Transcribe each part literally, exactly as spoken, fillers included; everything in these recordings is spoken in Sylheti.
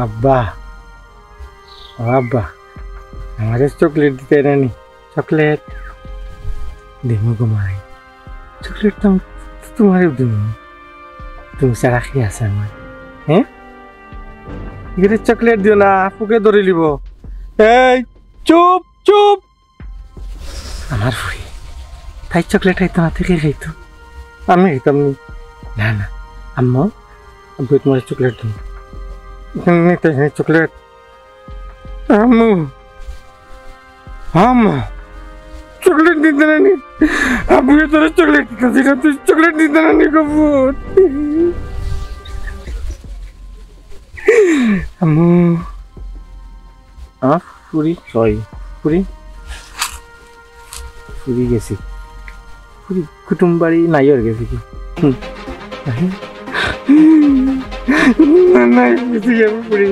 আব্বা, ও আব্বা, আমারে চকলেট দিতায় না নি? চকলেট দিমু গো মাই। চকলেট তো আমি তুমারেও দিমু। তুমি ছাড়া কে আছে আমার? হ্যাঁ? এরে চকলেট দিও না, ফুকে ধরিলিবো। এই, চুপ, চুপ। আমার ফুরি, তাই চকলেট খাইতো না, তে কে খাইতো? আমি খাইতাম নি। না, না, আম্মু, আব্বু তুমারে চকলেট দিমু। এখানে নিতে হয় চকলেট। আম্মু, আম্মা, চকলেট দিতে না নি? আব্বু, তোরে চকলেট দিতে না, তুই চকলেট দিতে না নি গো পুত? আম্মু। আমার ফুরি, sorry, ফুরি, ফুরি গেছে। ফুরি কুটুম বাড়ি নাই আর গেছে কি? হুম। না, না, গেছে কি আমার ফুরি?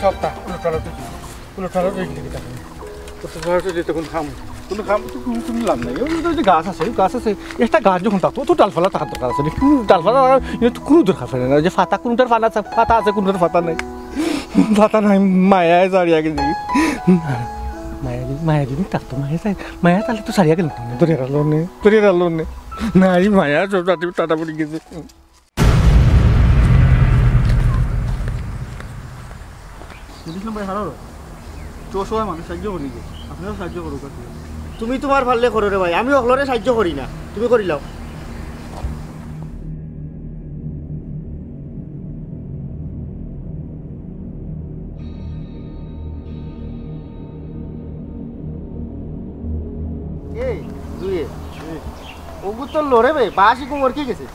সবটা উলট পালট হইছে। উলট পালট হইছে কিতা? উলট পালট হইলে তো কোনো কাম, কোনো কাম তো কোনো, কোনো লাভ নাই। ওই তো যে গাছ আছে, ওই গাছ আছে, একটা গাছ যখন থাকতো, অত ডালপালা থাকার দরকার আছে নি? কোনো ডালপালা লাগার, ইনো তো কোনো দরকার পড়ে না। যে পাতা, কোনটার পাতা আছে, পাতা আছে, কোনটার পাতা নাই। পাতা নাই, মায়ায় ছাড়িয়া গেছে। মায়া যদি, মায়া যদি থাকতো, মায়া চাই, মায়া তাইলে তো ছাড়িয়া গেল না। ধরে রাখলো নে, ধরে রাখলো নে। নাই, মায়া সব টাটা পড়ি গেছে। বুঝলাম ভাই, হারাও। তো সবাই মানুষ সাহায্য করি গো। আপনারাও সাহায্য করুক আর কি। তুমি তুমার পারলে করো রে ভাই, আমি অকলরে সাহায্য করি না, তুমি করিলাও। এই, দুয়ে। ওগু তো লড়ে বে, বাসি কোমর কি গেছে?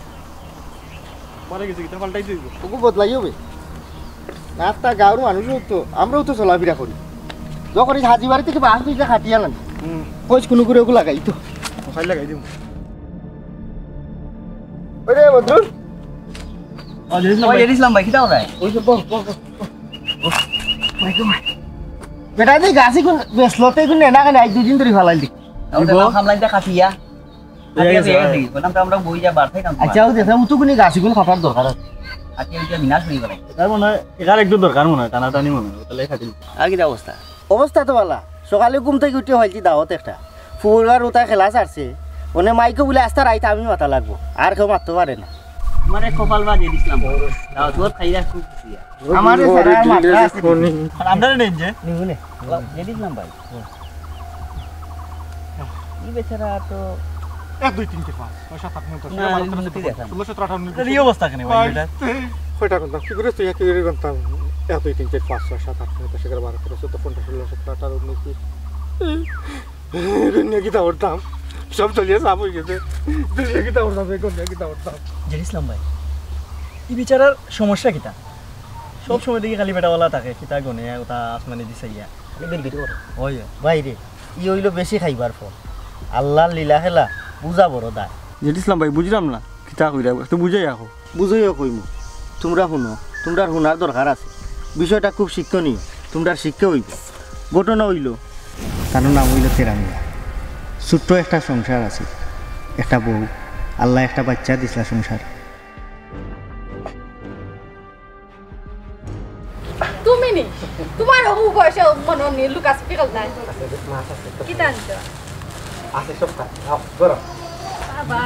মারা গেছে, কিতা পাল্টাই দিবো। ওগু বদলাই হবে। না, তা গাঁওর মানুষও তো, আমরাও তো চলাফেরা করি। যখন এই হাজি বাড়ি থেকে বাস দুইটা খাটিয়া আনলাম, হুম। কইস কোনো করে ওগু লাগাই তো। মশাই লাগাই দিব। ওই রে বন্ধু। ও, জেড ইসলাম ভাই। ও, জেড ইসলাম ভাই, কিতা ওরাই? ওই যে বহ, বহ, বহ, বহ। ওই তো ভাই। বেটা, তুই গাছি কোন বেসলতে কোন নেনা কেন? আজ দুই দিন ধরে ফালাই দি। ওটা দিব। নাম হামলাইতে খাটিয়া। এই আচ্ছা, আছে, ঠিক আছে, ভাই। বললাম তো আমরা বই যা বার থাকতাম। আচ্ছা, ও দেখো, উতুকুনি গাছ এগুলো কাটার দরকার আছে। আচ্ছা, ওইটা বিনাশ হয়ে গেল। তার মনে হয়, এখানে একটু দরকার মনে হয়, টানাটানি মনে হয়, তাহলে খাটিল। আর কিতা অবস্থা? অবস্থা তো ভালা। সকালে ঘুম থেকে উঠে হয়েছি দাওয়াত একটা। ফুটবলার ওটা খেলা ছাড়ছে। ওনে মাইকো বলে, "আস্তা রাইত আমি মাথা লাগবো।" আর কেউ মারতে পারে না। আমার এক কপাল বাজে দিছিলাম। দাওয়াত খাইয়া খুব খুশি। আমারে ছাড়া আর মাত্রা আছে নি? আর আমরারে নেই যে? নিবো নে। জেড ইসলাম ভাই। ই বেচারা তো এক, দুই, তিন, চার, পাঁচ, ছয়, সাত, আট, নয়, দশ, না, এগারো, বারো, তেরো, চৌদ্দ, পনেরো, ষোলো, সতেরো, আঠারো, উনিশ, বিশ, একুশ, বাইশ, তেইশ। কয়টা কোনটা? কি করে তুই, কি করে গুনতাম? এক, দুই, তিন, চার, পাঁচ, ছয়, সাত, আট, নয়, দশ, এগারো, বারো, তেরো, চৌদ্দ, পনেরো, ষোলো, সতেরো, আঠারো, উনিশ, বিশ। দুনিয়া কিতা করতাম? সব চলিয়া সাফ হয়ে গেছে। দুনিয়া কিতা করতাম? এই দুনিয়া কিতা করতাম? জেড ইসলাম ভাই, ই বেচারার সমস্যা কিতা? সব সময় দেখি খালি বেটাওয়ালা থাকে, কিতা গনে, ওটা আসমানে দিছাইয়া। খালি বিড়বিড় করে। ওই। ভাই রে, ই হইল বেশি খাইবার ফল। আল্লাহর লীলা খেলা, বুঝা বড় দায়। জেড ইসলাম ভাই, বুঝলাম না, কিতা কইরা, একটু বুঝাইয়া কও। বুঝাইয়া কইমু, তুমরা হুনো, তুমরার হুনার দরকার আছে। বিষয়টা খুব শিক্ষণীয়, তুমরার শিক্ষা হইব। ঘটনা হইল, তার নাম হইল তেরা মিয়া। ছোট্ট একটা সংসার আছে, একটা বউ, আল্লাহ একটা বাচ্চা দিছলা সংসার। তুমি নি? তোমার অবু বয়সে মনে নি লুকাস পিকল নাই। আছে, মাছ আছে, তো। কি জানতো? আছে সব তা। আও, ধরো। বাবা।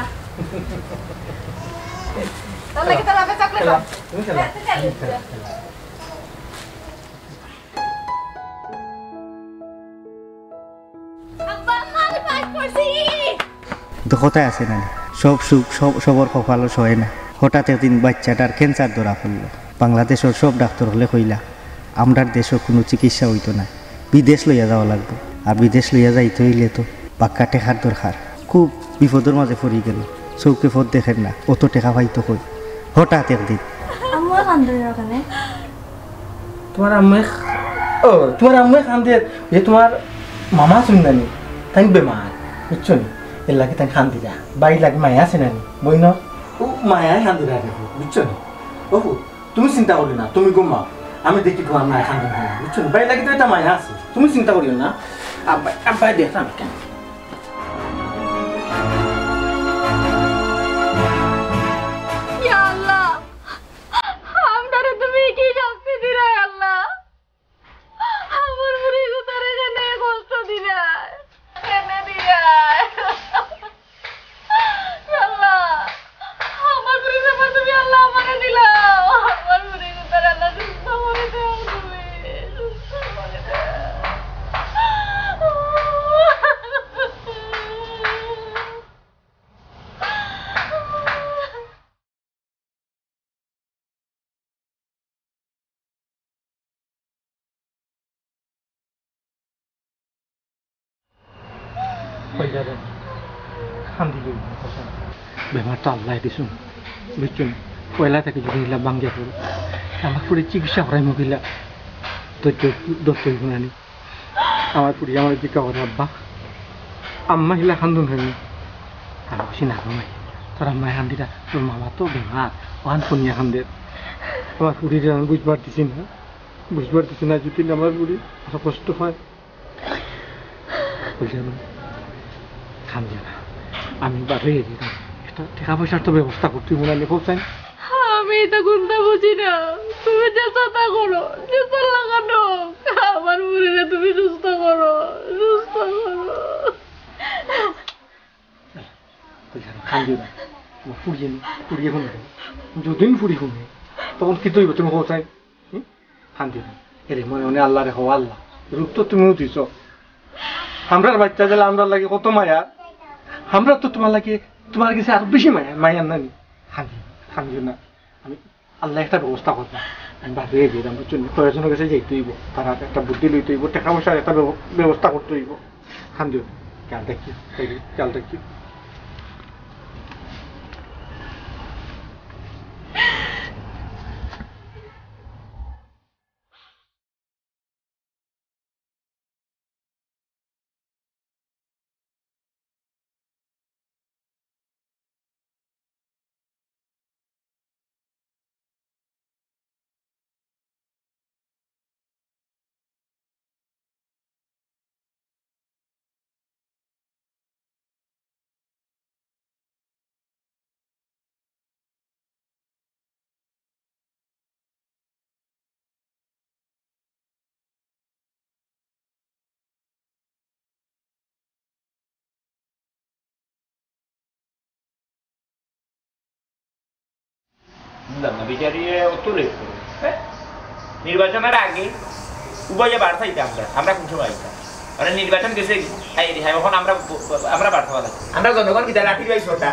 তাহলে কি তোর আবার চকলেট খেলা, আছে? তুমি খেলা। হ্যাঁ, তুমি খেলো। খেলা, খেলা। তো কথায় আছে না নি, সব সুখ সব, সবর কপালো সয় না। হঠাৎ একদিন বাইচ্চাটার ক্যান্সার ধরা পড়লো। বাংলাদেশর সব ডাক্তর অকলে কইলা, আমরার দেশো কুনু চিকিৎসা অইতো নায়, বিদেশ লইয়া যাওয়া লাগবো। আর বিদেশ লইয়া যাইতে অইলে তো বাক্কা টেকার দরকার। খুব বিপদর মাঝে পড়ি গেলো, চউখে পথ দেখের না, অত টেকা পাইতো কই? হঠাৎ একদিন। আম্মু কান্দে কেনে? তুমার আম্মু এখ-, ও, তুমার আম্মু কান্দে, এ তুমার মামা আছইন না নি, তাইন বেমার, বুঝছো নি? এর লাগি তাইন কান্দিরা। ভাইর লাগি মায়া আছে না নি, বইন? ও মায়ায় কান্দিরা দেখো, বুঝছো নি? ও, তুমি চিন্তা করিও না, তুমি ঘুমাও, আমি দেখি তুমার মায় কান্দে না নি, বুঝছো নি? ভাইর লাগি তো এটা মায়া আছে, তুমি চিন্তা করিও না। আব্বা, আব্বায় দেখতাম কেনে? ইয়া আল্লাহ, আমরারে তুমি কি শাস্তি দিরায় আল্লাহ? আমার বুড়ি গুতারে কেনে কষ্ট দিরায়? কেনে দিরায়? আল্লাহ, আমার বুড়ি ব্যাপার তুমি আল্লাহ আমারে দিলাও। আমার বুড়ি গুতারে আল্লাহ সুস্থ করি দেও তুমি। সুস্থ করি দেও। কইলা রে, কান্দিলে অইবো না, কথা না। বেমার তো আল্লায় দিছইন, বুঝছো নি? পয়লা থাকি যদি ইলা ভাঙ্গিয়া পড়ে, আমার ফুড়ির চিকিৎসা করাইমু কিলা? ধৈর্য ধরতে অইবো না নি? আমার ফুড়ি আমারে জিকাইরা, "আব্বা, আম্মা ইলা কান্দইন কেনে?" আমি কইছি, "না গো মাই, তোর আম্মায় কান্দিরা, তোর মামা তো বেমার, অখান হুনিয়া কান্দের।" আমার ফুড়িরে আমি বুঝবার দিছি না, বুঝবার দিছি না, যদি আমার ফুড়ি অত কষ্ট পায়। কইলা না, কান্দিও না, আমি বাড়ি যাইতাম, একটা টেকা পয়সার তো ব্যবস্থা করতে অইবো না নি, কও চাই। আমি ইতা কুন্তা বুঝি না। তুমি যেতা করো, যেতা লাগানো, আমার ফুড়িরে তুমি সুস্থ করো, সুস্থ করো। কইলা না, কান্দিও না। তুমার ফুড়িয়ে নি, ফুড়িয়ে হুনে। যদিন ফুড়ি হুনে, তখন কিতা অইবো তুমি কও চাই? হুম? কান্দিও না। এরে মনে মনে আল্লারে কও, "আল্লাহ, রূপ তো তুমিউ দিছো। আমরার বাইচ্চা যেলা আমরার লাগি কত মায়া, আমরার তো তুমার লাগি, তুমার গেছে আরো বেশি মায়া, মায়া না নি?" কান্দিও, কান্দিও না। আমি আল্লায় একটা ব্যবস্থা করবা। আমি বাড়ি যাইতাম, বুঝছো নি? কয়েকজনর গেছে যাইতে অইবো, তারার একটা বুদ্ধি লইতে অইবো, টেকা পয়সার একটা ব্যব-, ব্যবস্থা করতে অইবো। কান্দিও না, খেয়াল রাখিও, খেয়াল রাখিও। বুঝলাম না, বিচারিয়ে অত লেট করে। হ্যাঁ? নির্বাচনের আগে উবাইয়া বার চাইতে আমরা, আমরা কোন সময় আইতাম? মানে নির্বাচন গেছে কি? হায় রে হায়, অখন আমরা, আমরা বার চাওয়া লাগবে। আমরা জনগণ কিতা লাঠির বাই ছোটা?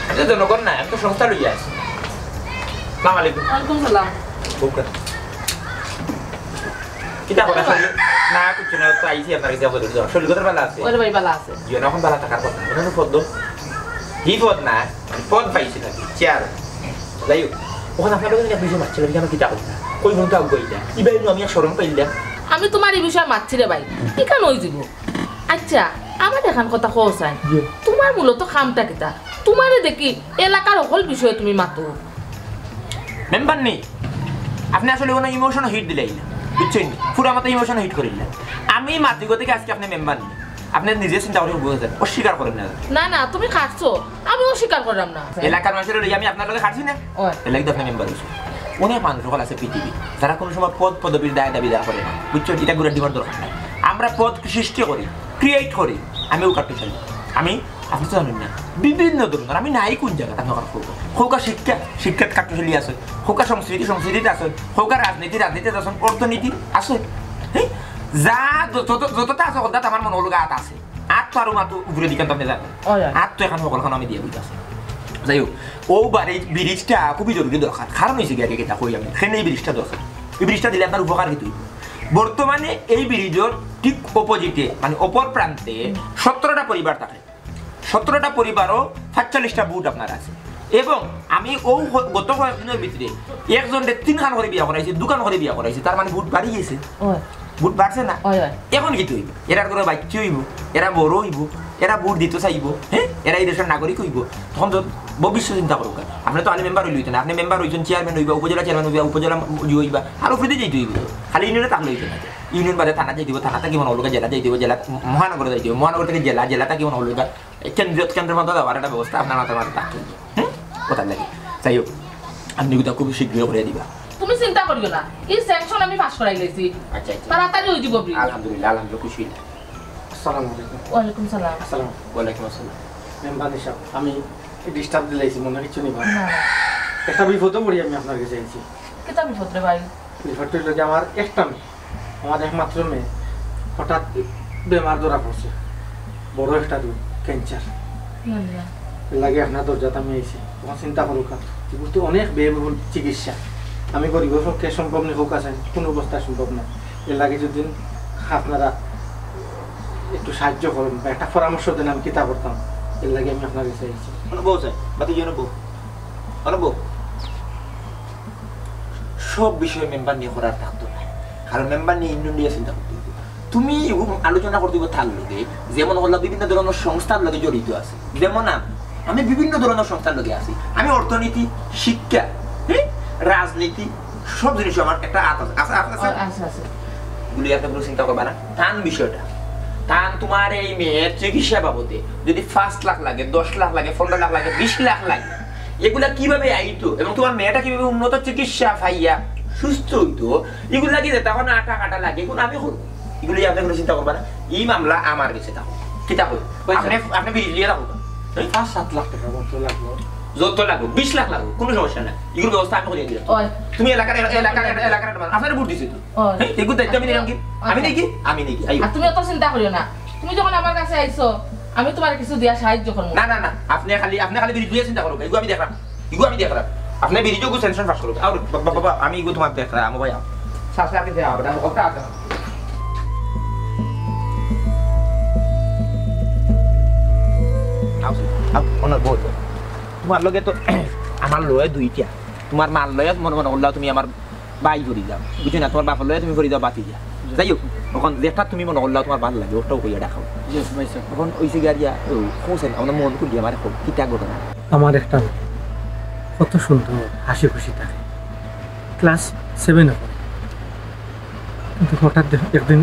আমি তো জনগণ না, আমি তো সংস্থা লইয়া আছি। সালাম আলাইকুম। ওয়ালাইকুম সালাম। বউকা। কিতা কথা শরীর? না, কিচ্ছু না, তো আইছি আপনার কাছে খবর লইতে। শরীর কত ভালা আছে? ওরে ভাই, ভালা আছে। জি, না, অখন ভালা থাকার কথা। ওখানে পদ দাও। কি পদ না? পদ পাইছি না, চেয়ার। যাই হোক, অখন আপনার কাছে এক বিষয় মারছিল, আমি কিতা করব না। কই বলতে আগুয়াই না। ইবাই আমি এক শরম পাইলাম। আমি তুমার ই বিষয়ে মাতছি রে ভাই। ইখান অই যিবো। আচ্ছা, আমার এখান কথা কও চাই। জি। তুমার মূলত কামটা কিতা? তুমারে দেখি এলাকার হকল বিষয়ে তুমি মাতো। মেম্বার নি, আপনে আসলে কোনো ইমোশন হিট দিলাইলা, বুঝছইন নি? পুরা মতো ইমোশন হিট করিলা। আমি মাতছি গতিকে আজকে আপনে মেম্বার নি। আপনে নিজে চিন্তা করি বুঝা যায়, অস্বীকার করেন না। না, না, তুমি খাটছো, আমি অস্বীকার করলাম না। এলাকার মানুষরে লইয়া আমি আপনার লগে খাটছি না? ওই। এর লাগি তো আপনে মেম্বার অইছইন। অনেক মানুষ অকল আছে পৃথিবীত, যারা কোনো সময় পদ পদবীর দায় দাবিদার করে না, বুঝছো? এটা ঘুরে ডিমার দরকার নাই। আমরা পদ সৃষ্টি করি, ক্রিয়েট করি। আমি অউ কার্টুন চালাই। আমি, আপনে তো জানইন না, বিভিন্ন ধরনের, আমি নাই কোন জাগাত, আপনে অখান কউক্কা। কউক্কা শিক্ষা, শিক্ষাত কার্টুন চালাই আছে, কউক্কা সংস্কৃতি, সংস্কৃতিত আছে, কউক্কা রাজনীতি, রাজনীতিত আছে, অর্থনীতি আছে। হ্যাঁ? যা যত, যত, যতটা আছে, অতটা আমার মনে অইলো আত আছে। আত তার মাত্র উপরে দিকে তো আপনি জানেন। অয়, অয়। আর তো এখন সকল খান আমি দিয়া বুঝাছি। যাই হোক, ও বাড়ি ব্রিজটা খুবই জরুরি দরকার। কারণ হইছে গিয়া, আগে কিতা কই আমি, এখানে এই ব্রিজটা দরকার। এই ব্রিজটা দিলে আপনার উপকার কিতা হইব? বর্তমানে এই ব্রিজর ঠিক অপোজিটে, মানে অপর প্রান্তে সতেরোটা পরিবার থাকে। সতেরোটা পরিবারও সাতচল্লিশটা বুথ আপনার আছে। এবং আমি ও হ-, গত কয়েকদিনের ভিতরে একজনরে তিনখান করে বিয়া করাইছি, দুখান করে বিয়া করাইছি, তার মানে বুথ বাড়ি গেছে। অয়। বুথ বাড়ছে না? অয়, অয়। এখন কিতা হইব? এরার করে বাচ্চা হইব, এরা বড় হইব, এরা বুথ দিতে চাইব, হ্যাঁ, এরা এই দেশের নাগরিক হইব। তখন তো ভবিষ্যৎ চিন্তা করুক। আপনি তো খালি মেম্বার হইলে হইতো না, আপনি মেম্বার হইছেন, চেয়ারম্যান হইবা, উপজেলা চেয়ারম্যান হইবা, উপজেলা ইয়ে হইবা, আর উপরে যাইতে হইব। খালি ইউনিয়নে থাকলে হইতো না। ইউনিয়ন বাদে থানা যাইতে হইব, থানা থাকি মনে হইল জেলা যাইতে হইব, জেলা মহানগরে যাইতে হইব, মহানগর থাকি জেলা, জেলা থাকি মনে হইল কেন্দ্রীয়, কেন্দ্রের মধ্যে যাওয়ার একটা ব্যবস্থা আপনার মাথার মাঝে থাকতে হইব। হুম? কথা লাগে। যাই হোক, আপনি কিন্তু খুব শীঘ্রই করে দিবা। তুমি চিন্তা করিও না, এই স্যাংশন আমি পাস করাই গেছি। আচ্ছা, আচ্ছা। তাড়াতাড়ি হয়ে দিব ব্রিজ। আলহামদুলিল্লাহ, আলহামদুলিল্লাহ, খুশি হইলাম। আসসালামু আলাইকুম। ওয়ালাইকুম সালাম। আসসালাম। ওয়ালাইকুম আসসালাম। মেম্বার সাহেব, আমি ডিস্টার্ব দিলাইছি, মনে কিছু নিবা না। না। একটা বিপদে পড়ি আমি আপনার কাছে আইছি। কিতা বিপদ রে ভাই? বিপদটা হইল কি, আমার একটা মেয়ে, আমার একমাত্র মেয়ে, হঠাৎ বেমার ধরা পড়ছে, বড় একটা রোগ, ক্যান্সার। ইয়া আল্লাহ। এর লাগে আপনার দরজাত আমি আইছি, তখন চিন্তা করুক। এগুলো তো অনেক ব্যয়বহুল চিকিৎসা, আমি গরিবের পক্ষে সম্ভব নেই, হোক আছে, কোনো অবস্থায় সম্ভব না। এর লাগে যদি আপনারা একটু সাহায্য করেন বা একটা পরামর্শ দেন, আমি কিতা করতাম, এর লাগে আমি আপনার কাছে আইছি। মানে বউ চাই, বাকি জন্য বউ। মানে বউ। সব বিষয়ে মেম্বার নিয়ে করার থাকতো না, কারণ মেম্বার নিয়ে ইন্ডিয়া চিন্তা করতে হইব। তুমি এগুলো আলোচনা করতে হইব তার লগে, যেমন হলো বিভিন্ন ধরনের সংস্থার লগে জড়িত আছে। যেমন আম-, আমি বিভিন্ন ধরনের সংস্থার লগে আছি। আমি অর্থনীতি, শিক্ষা, হ্যাঁ, রাজনীতি, সব জিনিসে আমার একটা হাত আছে। আছে, আছে, আছে? আছে, আছে। এগুলি আপনি কোনো চিন্তা করবা না। তান বিষয়টা, তান তোমার এই মেয়ের চিকিৎসা বাবদে যদি পাঁচ লাখ লাগে, দশ লাখ লাগে, পনেরো লাখ লাগে, বিশ লাখ লাগে, এগুলা কিভাবে আইতো এবং তোমার মেয়েটা কিভাবে উন্নত চিকিৎসা পাইয়া সুস্থ হইতো, এগুলা কি যে তখন আটা কাটা লাগে, এগুলো আমি করবো। এগুলি আপনি কোনো চিন্তা করবা না। এই মামলা আমার গেছে থাকো। কিতা কই? পয়সা। আপনি, আপনি বিল দিয়ে রাখো। এই পাঁচ সাত লাখ টাকার মতো লাগলো। যত লাগবো, বিশ লাখ লাগবো, কোনো সমস্যা নাই। এগুলোর ব্যবস্থা আমি করে দিলাম। ওই। তুমি এলাকার, এলাকার, এলাকার, এলাকার, আপনার ভোট দিছি তো। ওই। হ্যাঁ, এগুলো দায়িত্ব আমি নিলাম কি? আমি আচ্ছা। নেই কি? আমি নেই কি? আইও। আর তুমি অত চিন্তা করিও না। তুমি যখন আমার কাছে আইছো, আমি তোমার কিছু দিয়া সাহায্য করবো। না, না, না, আপনি খালি, আপনি খালি বিল দিয়ে চিন্তা করো, এগুলো আমি দেখলাম। ইগু আমি দেখরাম। আপনে বিরিজও গু সেনশন পাস করুক। আও রে, বাবা, বাবা, আমি ইগু তোমার দেখরাম, ও ভাই, আও। সাথে সাথে দে, আও, বেটা, ওটা আছে। আও, আও, ওনার বউ তো। তোমার লগে তো আমার লয়ে দুইটা। তোমার মার লয়ে মনে মনে করলাও তুমি আমার ভাই করি যাও। বুঝছো না? তোমার বাপর লয়ে তুমি করি যাও বাতি যা। যাই হোক, এখন যেটা তুমি মনে করলাও তোমার ভালো লাগে, ওটাও কইয়া ডাকাও। জি, ভাই সাহেব। এখন ওই সিগারিয়া, ও, হোসেন, আমরা মন খুলিয়া আমার এখন কিতা ঘটনা? আমার একটা মেয়ে কত সুন্দর হাসি খুশি থাকে, ক্লাস সেভেনে পড়ে, কিন্তু হঠাৎ দেখ-, একদিন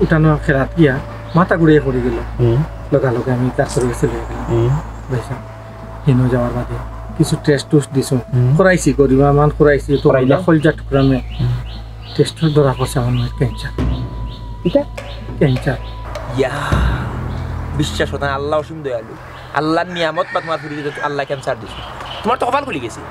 উঠানো খেলাত গিয়া মাথা ঘুরিয়ে পড়ে গেল। হুম। লগালগে আমি ডাক্তারের কাছে লইয়া গেলাম। হুম। ভাই সাহেব, হিনো যাওয়ার বাদে কিছু টেস্ট টুস্ট দিছো, হুম। করাইছি, গরিব মান করাইছি, তো করাইলে? কলজা টুকরা মেয়ে। হুম। টেস্ট ধরা পড়ছে আমার মেয়ের ক্যান্সার। এটা? ক্যান্সার। ইয়া, বিশ্বাস কথা, আল্লাহ অসীম দয়ালু। আল্লাহর নিয়ামত বা তোমার ফুরিরে তো আল্লাহ ক্যান্সার দিছে। তোমার তো কপাল খুলি গেছে।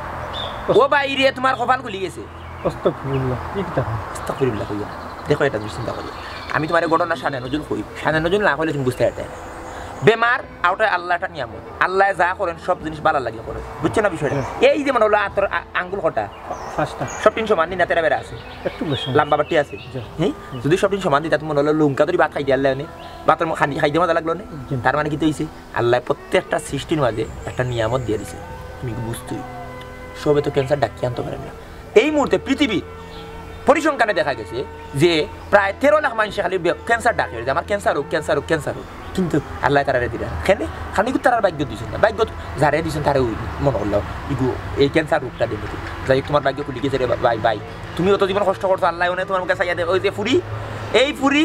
ও ভাই রে, তোমার কপাল খুলি গেছে। আস্তাগফিরুল্লাহ, কি কথা? আস্তাগফিরুল্লাহ কইও না। দেখো, এটা তুমি চিন্তা করো। আমি তোমার এই ঘটনা শানে নজুল কই, শানে নজুল না কইলে তুমি বুঝতে পারতে না। বেমার, ওটা আল্লাহ একটা নিয়ামত। আল্লাহ যা করেন, সব জিনিস ভালার লাগি করেন। বুঝছো না বিষয়টা? হুম। এই যেমন হলো আতর আ-, আঙ্গুল কটা? পাঁচটা। সব তিন সমান নি না, তেরা বেড়া আছে? একটু বেশি। লম্বা বাটি আছে? জি। হ্যাঁ? জি। যদি সব তিন সমান দিতা, তুমি মনে হলো লঙ্কা ধরি ভাত খাই দিয়া আল্লাহ নে। ভাতর মা-, খানি খাই দিয়ে মজা লাগলো নে? জি। তার মানে কি তো হইছে? আল্লাহ প্রত্যেকটা সৃষ্টির মাঝে একটা নিয়ামত দিয়ে দিছে। তুমি কি বুঝতোই? সবে তো ক্যান্সার ডাকিয়ে আনতে পারে না। এই মুহূর্তে পৃথিবীর পরিসংখ্যানে দেখা গেছে যে প্রায় তেরো লাখ মানুষে খালি বে-, ক্যান্সার ডাকে যে আমার ক্যান্সার হোক, ক্যান্সার হোক, ক্যান্সার হোক। কিন্তু আল্লাহ তারারে দিরা। কেনে? খালি কিন্তু তারার ভাগ্য দিয়েছেন না। ভাগ্য যারে দিয়েছেন তারে ওই মনে করলাম। ইগু এই ক্যান্সার রোগটা দিয়ে দিতে। যাই হোক, তোমার ভাগ্য খুলি গেছে রে বা-, ভাই, ভাই। তুমি অত জীবন কষ্ট করছো, আল্লাহ ওনে তোমার মুখে চাইয়া দেবে। ওই যে ফুরি, এই ফুরি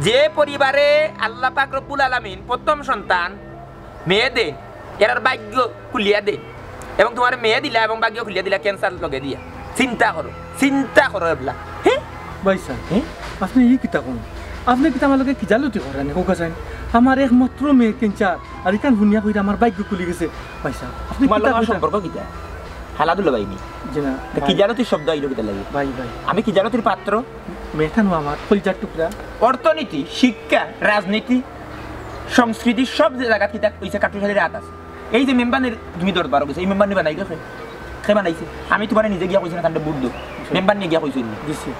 যে পরিবারে আল্লাহ পাক রব্বুল আলামিন প্রথম সন্তান মেয়ে দেন, এরার ভাগ্য খুলিয়া দেন। এবং তোমার মেয়ে দিলা এবং ভাগ্য খুলিয়া দিলা ক্যান্সার লগে দিয়া। চিন্তা করো, চিন্তা করো এবলা। হ্যাঁ? ভাই সাহেব, হ্যাঁ? আপনি ই কিতা কোন? আপনি কিতা আমার লগে কিজালতি করেন? হোক আছে, আমার একমাত্র মেয়ে ক্যান্সার, আর ইখান হুনিয়া কইরা আমার ভাগ্য খুলি গেছে। ভাই সাহেব, আপনি তোমার কিতা লগে আমার কইতা? সম্পর্ক কিতা? হালাদুল্লাহ ভাই নি? জি না, তো ভাই। কিজালতির শব্দ আইলো কিতা লাগে? ভাই, ভাই। আমি কিজালতির পাত্র? মেয়েটা নো আমার কলিজার টুকরা। অর্থনীতি, শিক্ষা, রাজনীতি, সংস্কৃতির সব জাগাত কিতা অইছে, কাট্টুশালীর আত আছে। এই যে মেম্বারনির তুমি দরবারো গেছো, এই মেম্বারনি বানাইলো কে? কে বানাইছে? আমি তুমারে নিজে গিয়া কইছি না, তানরে ভোট দেও। মেম্বারনিয়ে গিয়া কইছে নি? দিছি।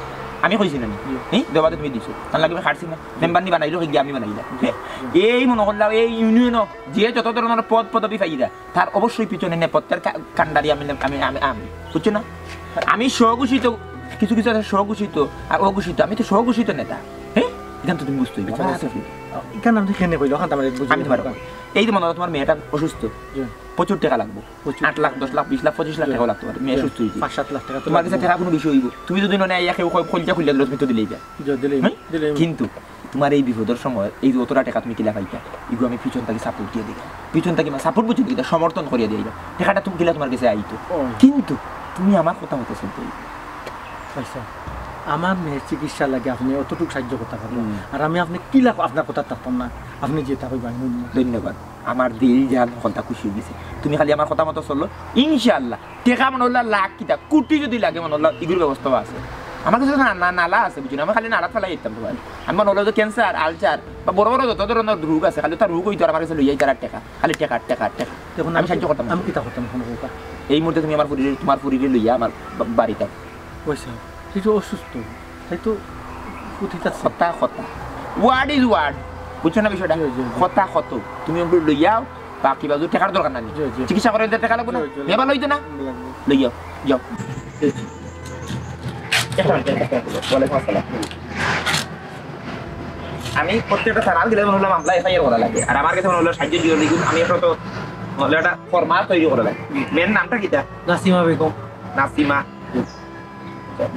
আমি কইছি না নি? জি। এই দরবারে তুমি দিছো। তার লাগি আমি খাটছি না। মেম্বারনি বানাইলো কে গিয়া, আমি বানাইলা। জি। এই মনো করলাম, এই ইউনিয়নো যে যত ধরনের পদ পদবি পাইরা, তার অবশ্যই পিছনে নেপথ্যের কা-, কাণ্ডারি আমি, আমি, আমি, আমি। বুঝছো না? আমি স্বঘোষিত, কিছু কিছু আছে স্বঘোষিত আর অঘোষিত। আমি তো স্বঘোষিত নেতা। হ্যাঁ? ইখান তো তুমি বুঝতে অইবো। আচ্ছা, আমার আচ্ছা। আছে কি? ইখান আপনি কেনে কইলো? ওখান তো আমরা বুঝি আমি না। তোমার এই যে মনে করো, তোমার মেয়েটা অসুস্থ, জি। প্রচুর টেকা লাগবো। প্রচুর। আট লাখ, দশ লাখ, বিশ লাখ, পঁচিশ লাখ জি। টেকাও লাগতো পারে। মেয়ে জি। অসুস্থ অইছে। পাঁচ সাত লাখ টেকা তো তোমার কাছে লাগবো। টেকা কোনো বিষয় অইবো? তুমি যদি নয়, ইয়া কেউ কয়, খোলজা খুলে দিলে, তুমি তো দিলেই যা। জি, দিলেই, হ্যাঁ? দিলেই। কিন্তু তোমার এই বিপদর সময় এই যে অতটা টেকা তুমি কিলা পাইতা, ইগু আমি পিছন থাকি সাপোর্ট দিয়া দিই। পিছন থাকি মানে সাপোর্ট বুঝছো কিতা, সমর্থন করিয়া দিয়া দিই। টেকাটা তুমি কিলা তোমার কাছে আইতো। ও। কিন্তু তুমি আমার কথা মতো চলতে অইবো। আচ্ছা, আমার মেয়ের চিকিৎসা লাগে আপনি অতটুকু সাহায্য করতে পারবেন। হুম। আর আমি আপনি কিলা আপনার কথা থাকতাম না, আপনি যেটা কইবেন আমি শুনবো। ধন্যবাদ। আমার দিল জান হকলতা খুশি অই গেছে। তুমি খালি আমার কথা মতো চলো, ইনশাআল্লাহ। টেকা মনে অইলা লাখ কিতা, কোটি যদি লাগে মনে অইলা, ইগুর ব্যবস্থাও আছে। আমার কাছে তো না, না, নালা আছে, বুঝছো না? আমি খালি নালাত ফালাই দিতাম তোমার। আমি মনে অইলা যে ক্যান্সার, আলসার বা বড় বড় যত ধরনের রোগ আছে, খালি তার রোগ অইতো আর আমার কাছে লইয়া আইতারা টেকা, খালি টেকা, টেকা, টেকা। তখন আমি আমি সাহায্য কি-, করতাম না। আমি কিতা করতাম এখন কউক্কা? এই মুহূর্তে তুমি আমার ফুরিরে, তোমার ফুরিরে লইয়া আমার বা-, বাড়িত আও। ওই সাহেব, সে তো অসুস্থ, তাই তো অতীত আছে। কথা, কথা। Word is word। বুঝছো না বিষয়টা? জি, জি, জি। কথা কত। তুমি ওগুলো লইয়াও, বাকি বাজু টেকার দরকার নাই। জি, জি। চিকিৎসা করাইতে টেকা লাগবো না? জি, জি। মেবা লইতো না? লাগবো। লইয়াও, যাও। জি, জি। একটা মিনিট, একটা মিনিট। ওয়ালাইকুম আসসালাম। আমি প্রত্যেকটা থানার গেলে মনে হলো মামলা এফআইআর করা লাগে। আর আমার কাছে মনে হলো সাহায্য দিয়ে লিখুন, আমি একটা তো মনে হলো একটা ফরমাল তৈরি করা লাগে। মেয়ের নামটা কিতা? নাসিমা বেগম। নাসিমা।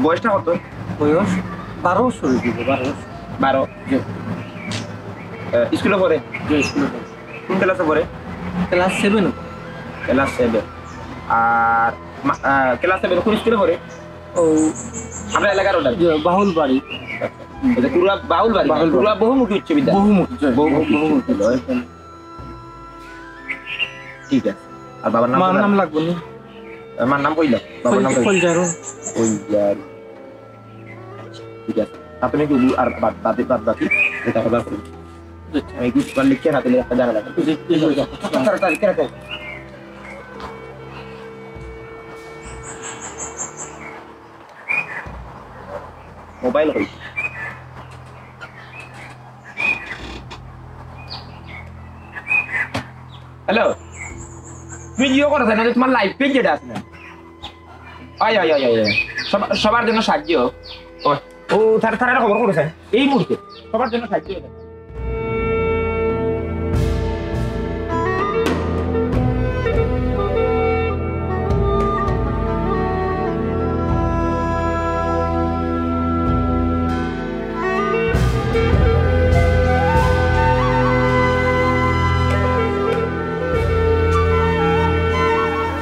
বয়সটা কত? বয়স বারো বছর অই গেছে, বারো বছর। বারো। জি। আহ, স্কুলে পড়ে? জি, স্কুলে পড়ে। কোন ক্লাসে পড়ে? Class seven. Class seven. আর মা-, আহ, ক্লাস সেভেন কোন স্কুলে পড়ে? ও। আমরা এলাকার ওটা? জি, বাহুল বাড়ি। আচ্ছা। এটা পুরা বাহুল বাড়ি না? বাহুল বাড়ি। পুরা বহুমুখী উচ্চ বিদ্যালয়? বহুমুখী, জি, বহুমুখী বহুমুখী। উচ্চ বিদ্যালয়। ঠিক আছে। আর বাবার নাম মার কোথায়? নাম লাগবো নি? মার নাম কইলা? বাবার নাম কইলা? কইলারো। কইলারো। ঠিক আছে। আপনি একটু আর বাদ, বাদ, বাদ বাকি যেটা হবে আপনি। আচ্ছা। আমি একটু লিখে না দিলে একটা জায়গা লাগে। জি, জি, জি। তাড়াতাড়ি, তাড়াতাড়ি। মোবাইল কই? হ্যালো, তুমি জিও করো না, তোমার লাইভ পেজ যেটা আছে না? আয়, আয়, আয়, আয়, আয়। সব-, সবার জন্য সাহায্য। ও, ও, তার, তার একটা খবর করেছেন এই মুহূর্তে। সবার জন্য সাহায্য।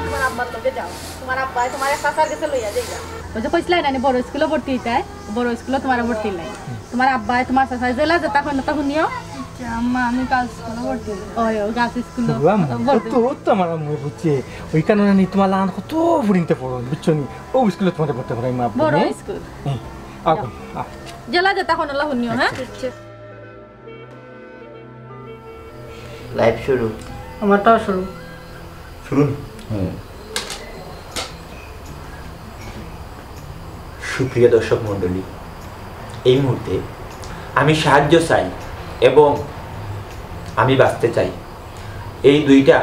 তোমার আব্বার লগে যাও। তোমার আব্বায় তোমার এক চাচার গেছে লইয়া যাইবা। ওই যে কইছিলাই না, বড় স্কুলে ভর্তি হইতায়, বড় স্কুলে তোমার ভর্তি নাই। তোমার আব্বায় তোমার চাচায় যেলা যেতা কইন, তা শুনিও। আচ্ছা, আম্মা, আমি গার্লস স্কুলে ভর্তি হইতাম। ওই, ও গার্লস স্কুলে ও আম্মা, ভর্তি। ও তো, ও তো আমার আম্মু বুঝছে। ওই কারণে নি তোমার লান কত ফুরিনতে পড়ো, বুঝছো নি? ও স্কুলে তোমার ভর্তি করাই মা, বড় হুম? স্কুল। হুম। আও, যাও। আও। যেলা যেতা কইন, ওলা শুনিও, হ্যাঁ? আচ্ছা। লাইভ শুরু। আমারটাও শুরু। শুরু? হুম। সুপ্রিয় দর্শক মণ্ডলী, এই মুহূর্তে আমি সাহায্য চাই এবং আমি বাঁচতে চাই। এই দুইটা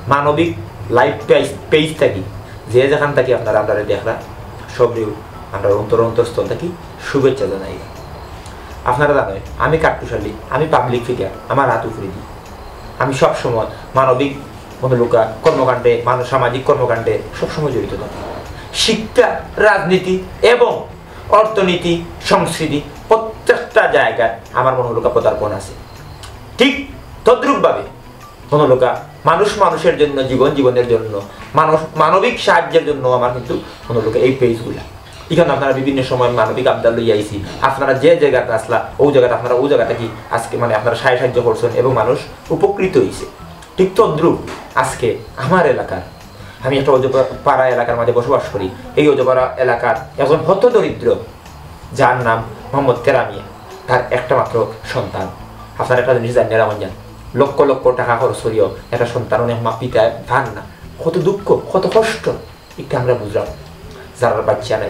মানবিক লাইভ পেজ, পেজ থাকি, যে যেখান থাকি আপনারা, আপনারা দেখরা, সবরেও আমরা অন্তর, অন্তরস্থল থাকি শুভেচ্ছা জানাই। আপনারা জানেন, আমি কাট্টুশালী, আমি পাবলিক ফিগার, আমার হাত উপরে দিই। আমি সবসময় মানবিক মনোলোকা কর্মকাণ্ডে, মানব সামাজিক কর্মকাণ্ডে সবসময় জড়িত থাকি। শিক্ষা, রাজনীতি এবং অর্থনীতি, সংস্কৃতি, প্রত্যেকটা জায়গায় আমার মনোলোকা পদার্পণ আছে। ঠিক তদ্রূপভাবে মনোলোকা মানুষ মানুষের জন্য, জীবন জীবনের জন্য, মানুষ, মানবিক সাহায্যের জন্য আমার কিন্তু মনোলোকা এই পেজগুলা। এখানে আপনারা বিভিন্ন সময় মানবিক আবদার লইয়া আইছি, আপনারা যে জায়গাতে আসলা, ও জায়গাতে আপনারা ও জায়গাটা কি আজকে মানে আপনারা সাহায্য সাহায্য করছেন এবং মানুষ উপকৃত হইছে। ঠিক তদ্রূপ আজকে আমার এলাকার, আমি একটা অজপাড়া এলাকার মাঝে বসবাস করি। এই অজপাড়া এলাকার একজন হতদরিদ্র, যার নাম মোহাম্মদ কেরামিয়া, তার একটা মাত্র সন্তান। আপনারা একটা জিনিস জানেন, রাখুন যান, লক্ষ লক্ষ টাকা খরচ করিও একটা সন্তান অনেক মা পিতায় পান না। কত দুঃখ, কত কষ্ট, এটা আমরা বুঝলাম, যারার বাচ্চা নাই।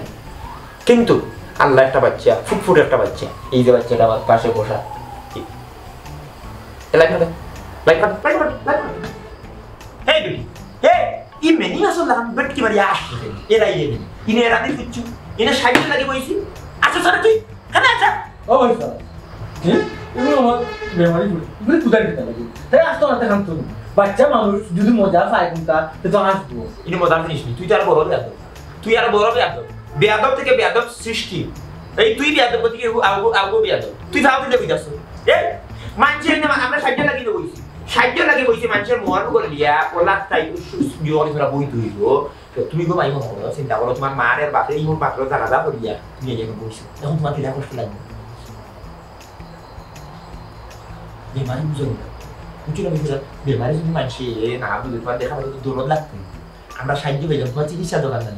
কিন্তু আল্লাহ একটা বাচ্চা, ফুটফুট একটা বাচ্চা, এই যে বাচ্চাটা আমার পাশে বসা, এই, এ লাইট মার, লাইট মার, লাইট মার, লাইট মার। এই বেটি, এই, ই মেনি আসল লাখান বেট কি বাড়ি আসছে? এরা ইয়ে নেই। ইনে এরা দিয়ে কিচ্ছু। ইনে সাইডে লাগে বইছি। আচ্ছা, স্যার, তুই কেন আচ্ছা? ও ভাই স্যার, জি? এগুলো আমার বেমারি ফুল। এগুলো কোথায় খেতে লাগে? তাই আসতো না, দেখান তো। বাচ্চা মানুষ যদি মজা পায় কোনটা, সে তো আসবো। ইনে মজার জিনিস নেই। তুই তো আর বড় বেয়াদব। তুই আর বড় বেয়াদব। বেয়াদব থেকে বেয়াদব সৃষ্টি। এই তুই বেয়াদব থেকে আগো, আগো বেয়াদব। তুই ভাব দিলে বুঝাস। এ, মানছে না, আমরা সাইডে লাগিয়ে বইছি। সাইডে লাগিয়ে বইছি, মানুষের মন বলিয়া, ওলা তাই বিয়ে করে তোরা বই তুইব। তো তুমি গো ভাই মনে করো, চিন্তা করো, তোমার মার আর বাপের এই মোর পাত্র জানাজা করিয়া তুমি এই জায়গায় বইছো। এখন তোমার কিলা কষ্ট লাগবে? বেমারি বুঝো না। বুঝছো না, বুঝছো না? বেমারি যদি মানছে না বুঝে, তোমার দেখা পাবে তো দৌড় লাগবে। আমরা সাহায্য পেয়ে যাবো, তোমার চিকিৎসা দরকার নাই।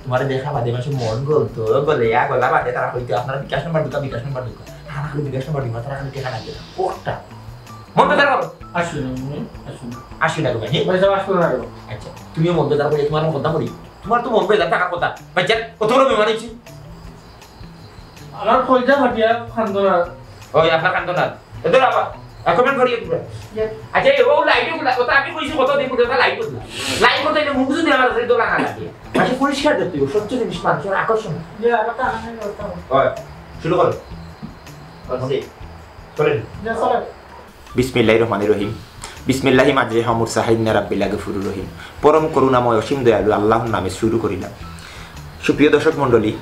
তোমার দেখা বাদে মাসে মন গলতো, গলে ইয়া গলা বাদে তারা কইতো, "আপনারা বিকাশ নাম্বার ঢুকা, বিকাশ নাম্বার ঢুকা।" তারা খালি বিকাশ নাম্বার ঢুকা, তারা খালি টেকা লাগে না। ওটা। মন বেজার করো। আসুন, আসুন। আসুন না গো ভাই। ভাই সাহেব, আসুন না গো। আচ্ছা, তুমিও মন বেজার করে তোমার কথা বলি। তোমার তো মন বেজার থাকার কথা। ভাই, যাক, কত বড় বেমার হয়েছে? আমার কইজা ফাটিয়া কান্দো না। ওই, আপনার কান্দো না। এদের আবার, কমেন্ট করিয়ে দিবে। ইয়ে। আচ্ছা, এই ও লাইটে গুলা, ওটা আমি কইছি কত দিন পর্যন্ত লাইট করলাম। লাইট করতে এনে মুখ যদি আমার দোলা না লাগে। মাঝে পরিষ্কার দেখতে হবে, স্বচ্ছ জিনিস মানুষের আকর্ষণ। ইয়ে, আর একটা আনন্দ করতে হবে। হয়, শুরু করো। আচ্ছা, চলেন। ইয়ে, চলেন। বিসমিল্লাহির রহমানির রহিম। বিসমিল্লাহি মাজরেহা ওয়া মুরসাহা ইন্না রাব্বি লাগাফুরুর রহিম। পরম করুণাময়, অসীম দয়ালু আল্লাহর নামে শুরু করিলাম। সুপ্রিয় দর্শক মণ্ডলী,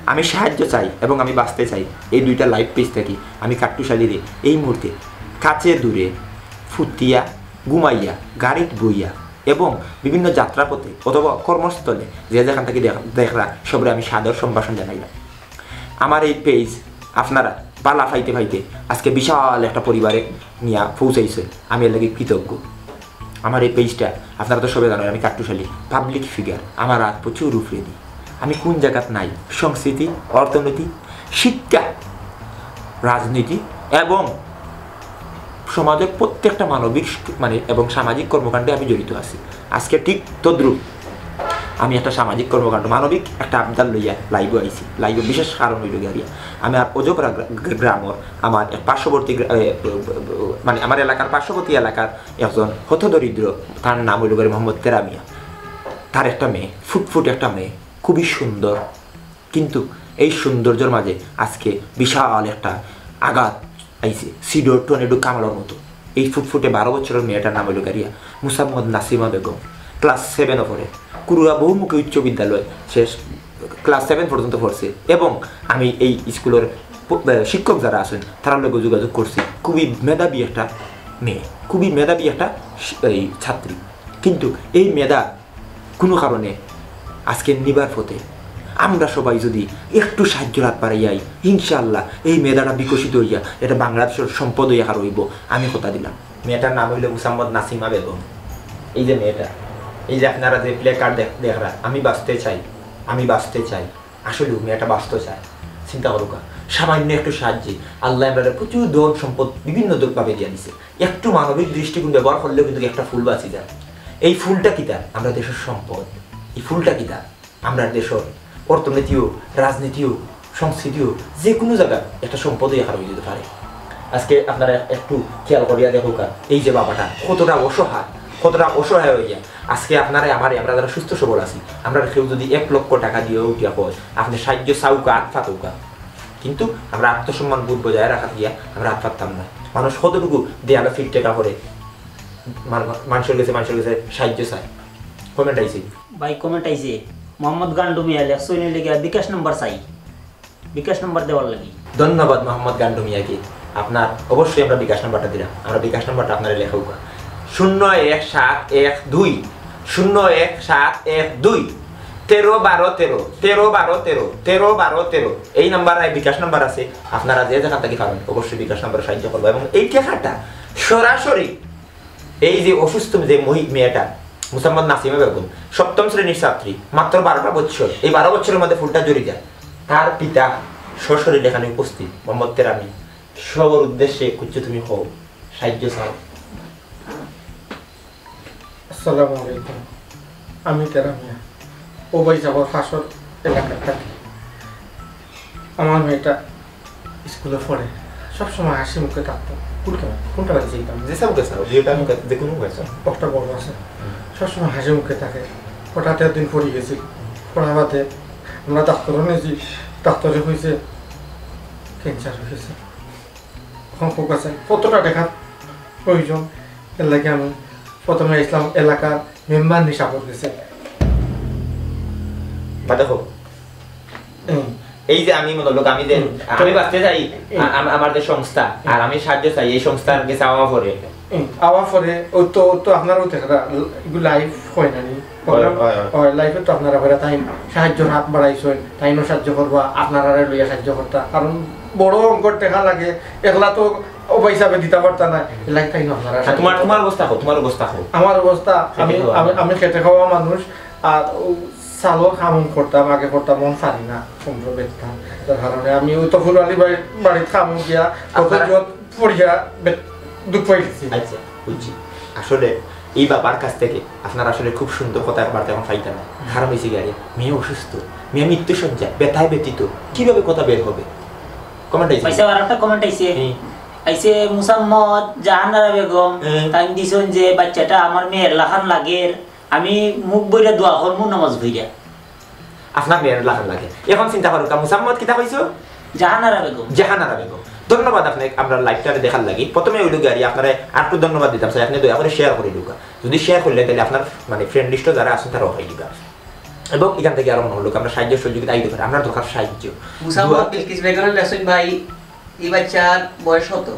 আমি সাহায্য চাই এবং আমি বাঁচতে চাই, এই দুইটা লাইভ পেজ থাকি আমি কাট্টুশালীরে এই মুহূর্তে কাছে দূরে ফুটিয়া, ঘুমাইয়া, গাড়িত বইয়া এবং বিভিন্ন যাত্রাপথে অথবা কর্মস্থলে যে যেখান থাকি দেখ-, দেখরা সবরে আমি সাদর সম্ভাষণ জানাইলাম। আমার এই পেজ আপনারা বালা পাইতে পাইতে আজকে বিশাল একটা পরিবারে নিয়া পৌঁছাইছে, আমি এর লাগি কৃতজ্ঞ। আমার এই পেজটা আপনারা তো সবাই জানেন, আমি কাট্টুশালী পাবলিক ফিগার, আমার হাত প্রচুর উপরে দি। আমি কোন জায়গাত নাই, সংস্কৃতি, অর্থনীতি, শিক্ষা, রাজনীতি এবং সমাজের প্রত্যেকটা মানবিক মানে এবং সামাজিক কর্মকাণ্ডে আমি জড়িত আছি। আজকে ঠিক তদ্রূপ আমি একটা সামাজিক কর্মকাণ্ড, মানবিক একটা আবদার লইয়া লাইভে আইছি। লাইভে বিশেষ কারণ হইল গিয়া আমি আর অজপাড়া গ্রা-, গ্রামর আমার এক পার্শ্ববর্তী গ্রা-, এ, মানে আমার এলাকার পার্শ্ববর্তী এলাকার একজন হতদরিদ্র, তার নাম হইল গিয়া মোহাম্মদ তেরা মিয়া। তার একটা মেয়ে, ফুটফুট একটা মেয়ে, খুবই সুন্দর, কিন্তু এই সৌন্দর্যর মাঝে আজকে বিশাল একটা আঘাত আইছে, সিডর টর্নেডো কামড়ার মতো। এই ফুটফুটে বারো বছরের মেয়েটার নাম হইল গারিয়া মুসাম্মদ নাসিমা বেগম, ক্লাস সেভেনে পড়ে, কুরুয়া বহুমুখী উচ্চ বিদ্যালয় শেষ, ক্লাস সেভেন পর্যন্ত পড়ছে। এবং আমি এই স্কুলের প-, আহ, শিক্ষক যারা আছেন, তারার লগে যোগাযোগ করছি। খুবই মেধাবী একটা মেয়ে, খুবই মেধাবী একটা শি-, এই ছাত্রী। কিন্তু এই মেধা কোনো কারণে আজকে নিবার পথে। আমরা সবাই যদি একটু সাহায্যর হাত বাড়াইয়াই, ইনশাআল্লাহ এই মেধাটা বিকশিত হইয়া এটা বাংলাদেশের সম্পদ হইয়া আর হইব, আমি কথা দিলাম। মেয়েটার নাম হইল মুসাম্মদ নাসিমা বেগম। এই যে মেয়েটা, এই যে আপনারা যে প্লে কার্ড দেখরা, "আমি বাঁচতে চাই, আমি বাঁচতে চাই", আসলেও মেয়েটা বাঁচতে চায়। চিন্তা করুকা, সামান্য একটু সাহায্যে আল্লাহ আমরা প্রচুর ধন সম্পদ বিভিন্ন ভাবে দিয়া দিছে। একটু মানবিক দৃষ্টিকোণ ব্যবহার করলেও কিন্তু একটা ফুল বাঁচি যায়। এই ফুলটা কিতা? আমরা দেশের সম্পদ। এই ফুলটা কিতা? আমরা দেশের অর্থনীতিও, রাজনীতিও, সংস্কৃতিও, যে কোনো জায়গায় একটা সম্পদ হইয়া খাড়া হয়ে যেতে পারে। আজকে আপনারা একটু খেয়াল করিয়া দেখুকা, এই যে বাবাটা কতটা অসহায়, কতটা অসহায় হইয়া। আজকে আপনারা আমারে, আমরা যারা সুস্থ সবল আছি, আমরা কেউ যদি এক লক্ষ টাকা দিয়েও উঠিয়া কয়, আপনি সাহায্য চাউকা, আত পাতউকা, কিন্তু আমরা আত্মসম্মান বোধ বজায় রাখাত গিয়া আমরা আত পাততাম না। মানুষ কতটুকু দেয়ালে ফিট টেকা করে মান-, মানুষের কাছে, মানুষের কাছে সাহায্য চায়। কমেন্ট আইছে। ভাই, কমেন্ট আইছে, মোহাম্মদ গান্ডু মিয়া লেখছইন লেগে বিকাশ নাম্বার চাই, বিকাশ নাম্বার দেওয়ার লাগি। ধন্যবাদ মোহাম্মদ গান্ডু মিয়াকে, আপনার অবশ্যই আমরা বিকাশ নাম্বারটা দিলাম, আমরা বিকাশ নাম্বারটা আপনারা লেখউকা। শূন্য এক সাত এক দুই, শূন্য এক সাত এক দুই, তেরো বারো তেরো, তেরো বারো তেরো, তেরো বারো তেরো, এই নাম্বার আর বিকাশ নাম্বার আছে। আপনারা যে যেখান থেকে পারেন অবশ্যই বিকাশ নাম্বারে সাহায্য করবো। এবং এই টেকাটা সরাসরি এই যে অসুস্থ যে মহি-, মেয়েটা, মুসাম্মদ নাসিমা বেগম, সপ্তম শ্রেণীর ছাত্রী, মাত্র বারোটা বছর, এই বারো বছরের মধ্যে ফুলটা ঝরি যায়। তার পিতা সশরীরে এখানে উপস্থিত, মোহাম্মদ তেরা মিয়া, সবার উদ্দেশ্যে কুচ্ছু তুমি হও, সাহায্য চাও। আসসালামু আলাইকুম। আমি তেরা মিয়া, ওবায়দপুর পাশর এলাকাত থাকি। আমার মেয়েটা স্কুলে পড়ে, সবসময় হাসি মুখে থাকতো। কোন ক্লাস? কোন ক্লাসে যেতাম? যে সাবজেক্ট স্যার, যে ওটা আমি যে কোনো হয়েছে। একটা বড় আছে, সবসময় হাসি মুখে থাকে। হঠাৎ একদিন পড়ি গেছি, পড়া বাদে আমরা ডাক্তারও নিয়েছি, ডাক্তারে কইছে ক্যান্সার হয়ে গেছে। এখন খুব আছে, কতটা দেখার প্রয়োজন, এর লাগি আমি প্রথমে ইসলাম এলাকার মেম্বার নিশাপুর গেছে। বা দেখো, হুম। এই যে আমি মনে হলো আমি যে হুম। আমি বাঁচতে চাই, হুম। আ- আম- আমার যে সংস্থা, আর আমি সাহায্য চাই, এই সংস্থার কাছে চাওয়া পড়ে। হুম, আওয়া পরে ও তো, ও তো আপনারও দেখা, এগুলো লাইভ হয় না নি? হয়, হয়, হয়। হয়, লাইভে তো আপনারা করে তাই সাহায্যর হাত বাড়াইছেন, তাইনও সাহায্য করবা, আপনারা লইয়া সাহায্য করতা, কারণ বড় অঙ্কর টাকা লাগে, একলা তো ওবায়দপুরে দিতে পারতা না, এর লাগি তাইনও আপনারা আর তোমার তোমার অবস্থা কো, তোমার অবস্থা কো। আমার অবস্থা, আমি খেটে খাওয়া আমি মানুষ। আমি খেটে খাওয়া মানুষ, আর ও চালর কাম করতাম, আগে করতাম, মন পারি না, কোমর ব্যথা, যার কারণে আমি ওই তফুল আলী বাড়ির বাড়িত কাম গিয়া কত আপনারা- জোর পড়িয়া বে- দুঃখ পাই গেছি। আচ্ছা, বুঝছি। আসলে এই বাবার কাছ থেকে আপনারা আসলে খুব সুন্দর কথাবার্তা এখন পাইতেন না। কারণ হয়েছে কি, আরে, মেয়ে অসুস্থ, মেয়ে মৃত্যু শয্যা, ব্যথায় ব্যথিত, কিভাবে কথা বের হবে? কমেন্ট আইছে। পয়সা আর একটা কমেন্ট আইছে। হুম। আইছে মুসাম্মদ জাহানারা বেগম, হুম। তাই দিছইন যে বাচ্চাটা আমার মেয়ের লাখান লাগের, আমি মুখ বইরা দোয়া করমু নামাজ বইরা। আপনার মেয়ের লাখান লাগে। এখন চিন্তা করুক, মুসাম্মদ কিতা কইছো? জাহানারা বেগম। জাহানারা বেগম। ধন্যবাদ আপনাকে আমরা লাইভটারে দেখার লাগি। প্রথমে হইল গিয়া আপনারে আর একটু ধন্যবাদ দিতাম স্যার, আপনি দয়া করে শেয়ার করে দিউকা। যদি শেয়ার করলে তাহলে আপনার মানে ফ্রেন্ড লিস্টও যারা আছেন তারাও পাই দিবা। এবং এখান থেকে আরো মনে হলো আমরা সাহায্য সহযোগিতা আইতে পারে, আমরা দরকার সাহায্য। মুসাম্মদ বিলকিস বেগমের লেখছইন ভাই, এই বাচ্চার বয়স কত?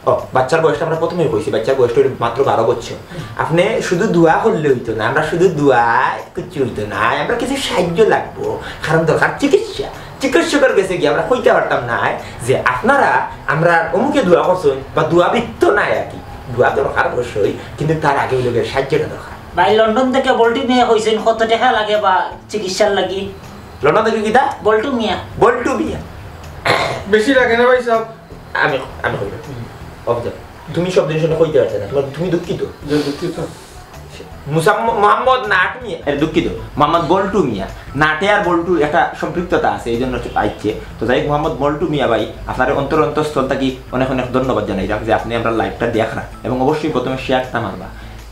ও, বাচ্চার বয়সটা আমরা প্রথমেই কইছি, বাচ্চার বয়সটা হইল মাত্র বারো বছর। আপনি শুধু দোয়া করলে হইতো না, আমরা শুধু দোয়া কিচ্ছু হইতো না, আমরা কিছু সাহায্য লাগবো, কারণ দরকার চিকিৎসা। চিকিৎসকের গেছে গিয়া আমরা কইতে পারতাম না যে আপনারা আমরা অমুকে দোয়া করছেন বা দোয়া বৃত্ত নাই আর কি, দোয়া দরকার অবশ্যই, কিন্তু তার আগে হইল গিয়া সাহায্যটা দরকার। ভাই, লন্ডন থেকে বল্টু মিয়া কইছইন কত টাকা লাগে বা চিকিৎসার লাগি? লন্ডন থেকে কিতা? বল্টু মিয়া। বল্টু মিয়া। বেশি লাগে না ভাই সাহেব? আমি আমি কইব। অফিসার, তুমি সব জিনিস কইতে পারছো না, তোমার তুমি দুঃখিত। যে দুঃখিত। মুসাম- মোহাম্মদ নাট মিয়া, এ, দুঃখিত, মোহাম্মদ বল্টু মিয়া। নাটে আর বল্টু একটা সম্পৃক্ততা আছে, এই জন্য আইছে। তো যাই হোক, মোহাম্মদ বল্টু মিয়া ভাই, আপনার অন্তর অন্তঃস্থল থাকি অনেক অনেক ধন্যবাদ জানাইলাম যে আপনি আমরা লাইভটা দেখরা এবং অবশ্যই প্রথমে শেয়ারটা মারবা।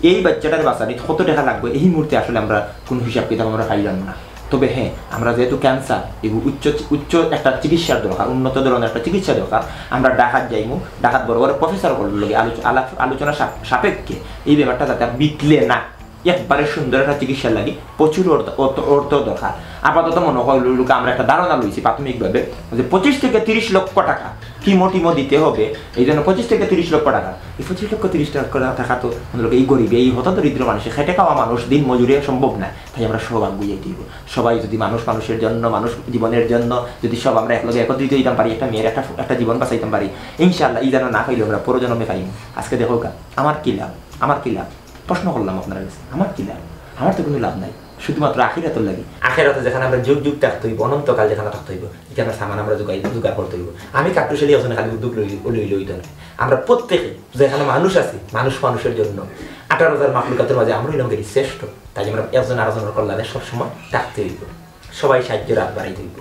এই বাচ্চাটার বাঁচানিত কত টাকা লাগবে এই মুহূর্তে আসলে আমরা কোনো হিসাব কিতাব আমরা পাইলাম না। তবে হ্যাঁ, আমরা যেহেতু ক্যান্সার, এগু উচ্চ উচ্চ একটা চিকিৎসার দরকার, উন্নত ধরনের একটা চিকিৎসা দরকার, আমরা ঢাকাত যাইমু, ঢাকাত বড় বড় প্রফেসর লগে আলোচ- আলাপ- আলোচনা সাপ- সাপেক্ষে এই ব্যাপারটা যাতে আর বিতলে না, একবারে সুন্দর একটা চিকিৎসার লাগি প্রচুর অর্থ অর্থ- অর্থ দরকার। আপাতত মনে হয় লোক আমরা একটা ধারণা লইছি প্রাথমিকভাবে যে পঁচিশ থেকে তিরিশ লক্ষ টাকা কিমো টিমো দিতে হবে, এই জন্য পঁচিশ থেকে তিরিশ লক্ষ টাকা। এই পঁচিশ লক্ষ তিরিশ লক্ষ টাকা তো মনে হয় এই গরিব, এই হতদরিদ্র মানুষের খেটে খাওয়া মানুষ, দিন মজুরি সম্ভব না। তাই আমরা সব আগুয়ে দিব। সবাই যদি মানুষ মানুষের জন্য, মানুষ জীবনের জন্য যদি সব আমরা একলগে একত্রিত হইতাম পারি, একটা মেয়ের একটা একটা জীবন বাঁচাইতাম পারি, ইনশাআল্লাহ, এই যেন না পাইলে আমরা পরজন্মে পাইনি। আজকে দেখো কা, আমার কি লাভ? আমার কি লাভ? প্রশ্ন করলাম আপনার কাছে, আমার কি লাভ? আমার তো কোনো লাভ নাই, শুধুমাত্র আখিরাতর লাগি। আখিরাতে যেখানে আমরা যুগ যুগ থাকতে হইব, অনন্তকাল যেখানে থাকতে হইব, এখানে সামান আমরা জোগাড় জোগাড় করতে হইব। আমি কাট্টুশালী একজনে খালি উদ্যোগ লই লই লই তো না। আমরা প্রত্যেকে যেখানে মানুষ আছি, মানুষ মানুষের জন্য, আঠারো হাজার মাখলুকাতের মাঝে আমরা হইলাম গিরি শ্রেষ্ঠ। তাই আমরা একজন আরেকজনের কল্যাণে সবসময় থাকতে হইব, সবাই সাহায্যের হাত বাড়াইতে হইব।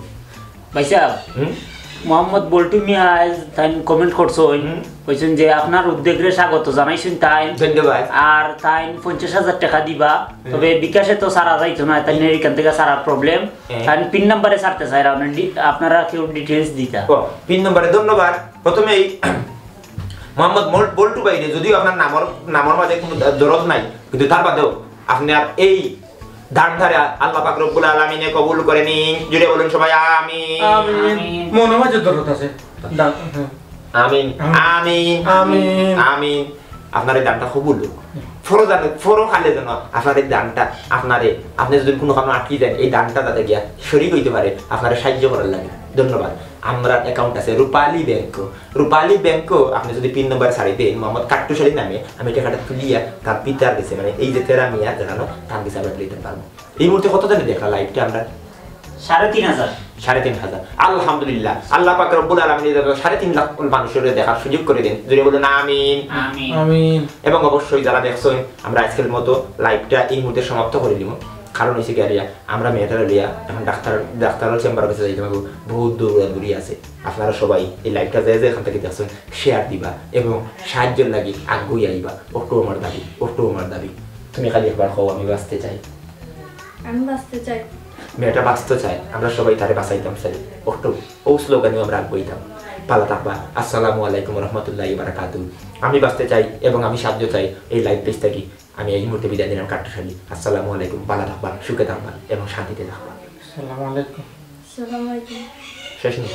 ভাই সাহেব, হুম? মোহাম্মদ বল্টু মিয়া আজ তাই কমেন্ট করছইন, হুম। কইছইন যে আপনার উদ্যোগরে স্বাগত জানাইছইন তাই। ধন্যবাদ। আর তাই পঞ্চাশ হাজার টাকা দিবা, তবে বিকাশে তো ছাড়া যাইতো না, তাই এখান থেকে ছাড়া প্রবলেম। হ্যাঁ। তাই পিন নাম্বারে ছাড়তে চাই, আপনার ডি- আপনারা কেউ ডিটেলস দিতা। ও, পিন নম্বরে ধন্যবাদ। প্রথমেই মোহাম্মদ মল- বল্টু ভাইরে, যদিও আপনার নামর নামর মাঝে কোনো দ- দরদ নাই, কিন্তু তার বাদেও আপনি আর এই দানটারে আল্লাহ পাক রব্বুল আলামিনে কবুল করে নিন। জুড়ে বলুন সবাই, আমিন। আমিন। মনে হয় যে দরদ আছে। দান, হ্যাঁ। আমিন। আমিন। আমিন। আমিন। আমিন। আপনার এই দানটা কবুল হোক। ফরো জানে, ফরো খালে যেন আপনার এই দানটা, আপনারে, আপনি যদি কোনো কারণে আটকি যান, এই দানটা যাতে গিয়া শরিক হইতে পারে, আপনারে সাহায্য করার লাগে। ধন্যবাদ। আমরা অ্যাকাউন্ট আছে রূপালী ব্যাংক, রূপালী ব্যাংক, আপনি যদি পিন নম্বর ছাড়ি দেন, মোহাম্মদ কাট্টুশালী নামে, আমি টাকাটা তুলিয়া তার পিতার গেছে, মানে এই যে তেরা মিয়া যেখানে, তার গেছে আমরা দিতে পারবো। এই মুহূর্তে কত জনে দেখলা লাইভটা আমরা? সাড়ে তিন হাজার। সাড়ে তিন হাজার। আলহামদুলিল্লাহ, আল্লাহ পাক রব্বুল আলামিন যাতে সাড়ে তিন লাখ মানুষরে দেখার সুযোগ করে দেন। জোরে বলুন, আমিন। আমিন। আমিন। এবং অবশ্যই যারা দেখছেন, আমরা আজকের মতো liveটা এই মুহূর্তে সমাপ্ত করে দিব। কারণ হইছে কি, আরিয়া, আমরা মেয়েটারে লইয়া এখন ডাক্তার, ডাক্তারর চেম্বারর কাছে যাইতে হবে, বহুত দৌড়াদৌড়ি আছে। আপনারা সবাই এই liveটা যে যে এখান থেকে দেখছেন, share দিবা এবং সাহায্যর লাগি আগুয়াই আইবা। ওটু আমার দাবি, ওটু আমার দাবি। তুমি খালি একবার কও, "আমি বাঁচতে চাই।" আমি বাঁচতে চাই। মেয়েটা বাঁচতে চায়, আমরা সবাই তারে বাঁচাইতাম চাই। ওটু, ও স্লোগানেও আমরা আগুয়াইতাম। ভালা থাকবা। আসসালামু আলাইকুম ওয়া রাহমাতুল্লাহি ওয়া বারাকাতুহু। আমি বাঁচতে চাই এবং আমি সাহায্য চাই। এই live page থাকি আমি এই মুহূর্তে বিদায় নিলাম, কাট্টুশ আলী। আসসালামু আলাইকুম, ভালা থাকবা, সুখে থাকবা এবং শান্তিতে থাকবা। আসসালামু আলাইকুম। আসসালামু আলাইকুম। শেষ নি?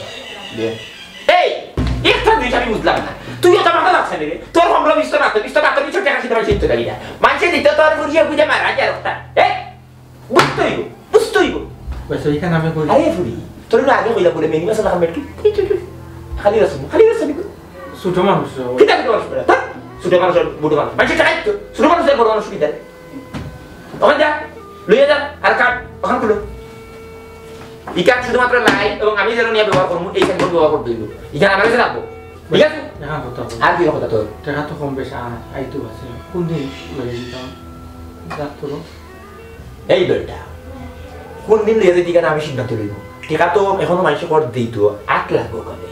বিয়ে। এই, একটা জিনিস আমি বুঝলাম না। তুই অত মাথা লাগছে রে। তোর কমলা বিস্তর রাখতে, বিস্তর রাখতে, বিস্তর টাকা খেতে পারছিস তো গাড়িটা। মানষে দিতে তোর বুঝিয়ে বুঝে মারা যায় একটা। এই, বুঝতে হইব, বুঝতে হইব। বস, এখানে আমি কই? আরে ফুরি, তোর না আগে কইলা বলে মেনি মাসে লাখান বেটকি। তুই, তুই, তুই। খালি রাসুন, খালি রাসুন। ছোট মানুষ রে। কিতা ছোট মানুষ রে? ধ্যাৎ, ছোট মানুষ আর বড় মানুষ। মানষে টাকা দিত। ছোট মানুষ আর বড় মানুষ সুবিধা। ওখান যা, লইয়া যা, আর কাট, ওখান খুলো। ইখান শুধুমাত্র live এবং আমি যেন নিয়ে ব্যবহার করবো, এই সেন্টর ব্যবহার করতে হইব। ইখান আমার কাছে রাখবো। ঠিক আছে? এখান কথা বল। আর কি কথা তোর? টাকা তো কম বেশ আ-, আইতো আছে। কোন দিন লইয়া দিতাম? রাখতো। এই বেটা, কোন দিন লইয়া যাইতে ইখান আমি সিদ্ধান্ত লইব। টাকা তো এখনো মানষে কর দিত, আট লাখ কবে।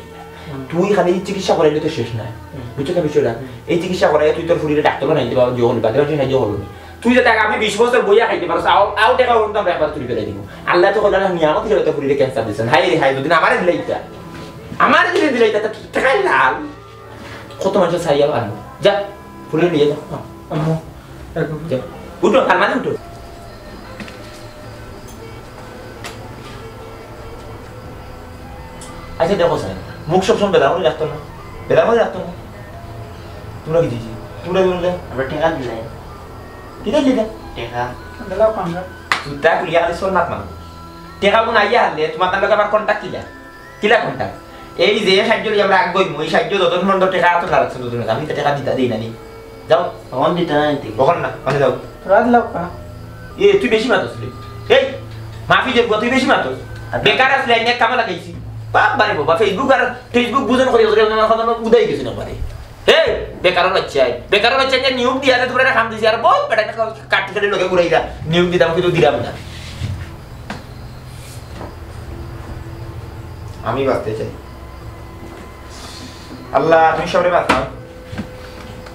হুম। তুই খালি চিকিৎসা করাইলে তো শেষ নাই। হুম। বুঝছো না বিষয়টা? হুম। এই চিকিৎসা করাইয়া তুই তোর ফুরিরে ডাক্তার বানাইতে পারো, জোর বাদে মানষে সাহায্য করবো না। তুই যাতে আগামী বিশ বছর বইয়া খাইতে পারো, আও, আও টাকা ওরকম আমরা একবার তুলি ফেলাই দিব। আল্লাহ তো কইলা নিয়ামত হিসেবে তো ফুরিরে cancer দিছেন। হায় রে হায়, যদি আমারে দিলাইতা, আমারে যদি দিলাইতা, তা টাকায় লাল। কত মানুষ চাই আর আনবো। যা, ফুরিরে নিয়ে যা। আম্মু, একটু যা। উঠো, তার মানে উঠো। আচ্ছা, দেখো স্যার, মুখ সবসময় বেলা করে রাখতো না, বেলা করে রাখতো না। তোমরা কি দিয়েছি? তোমরা কি বললে? আমরা টাকা দিলাই। কিতা দিলে? টাকা। বেলা কম না। জুতা খুলিয়া খালি সোনাত মারো। টাকা গুণ আইয়া হারলে, তোমার তার লগে আমার contact কিলা? কিলা contact? এই যে সাহায্য লই আমরা আগুয়াইমু, এই সাহায্য যত মন্দ টাকা আতো লাগছে, তত আমি তো টাকা দিতা দেই না নি। যাও। তখন দিতা না নিতে। তখন না, মানে যাও। রাত লাও কা? এ, তুই বেশি মাতস রে। এই, মাফি যে তুই বেশি মাতস। আচ্ছা। বেকার আসলে আমি এক কামে লাগাইছি। বাপ বারে বাবা, Facebook আর Facebook বুঝন করি, করি, আমার কথা উদাই গেছে না পারে। এই, বেকারর বাচ্চা, বেকারর বাচ্চা নিয়োগ দিয়া আছে, তোমরা কাম দিছি, আর বহুত বেটা কাটি কাটি লগে ঘুরাইরা, নিয়োগ দিতাম কিন্তু দিলাম না। আমি বাঁচতে চাই। আল্লাহ, তুমি সবরে বাঁচাও।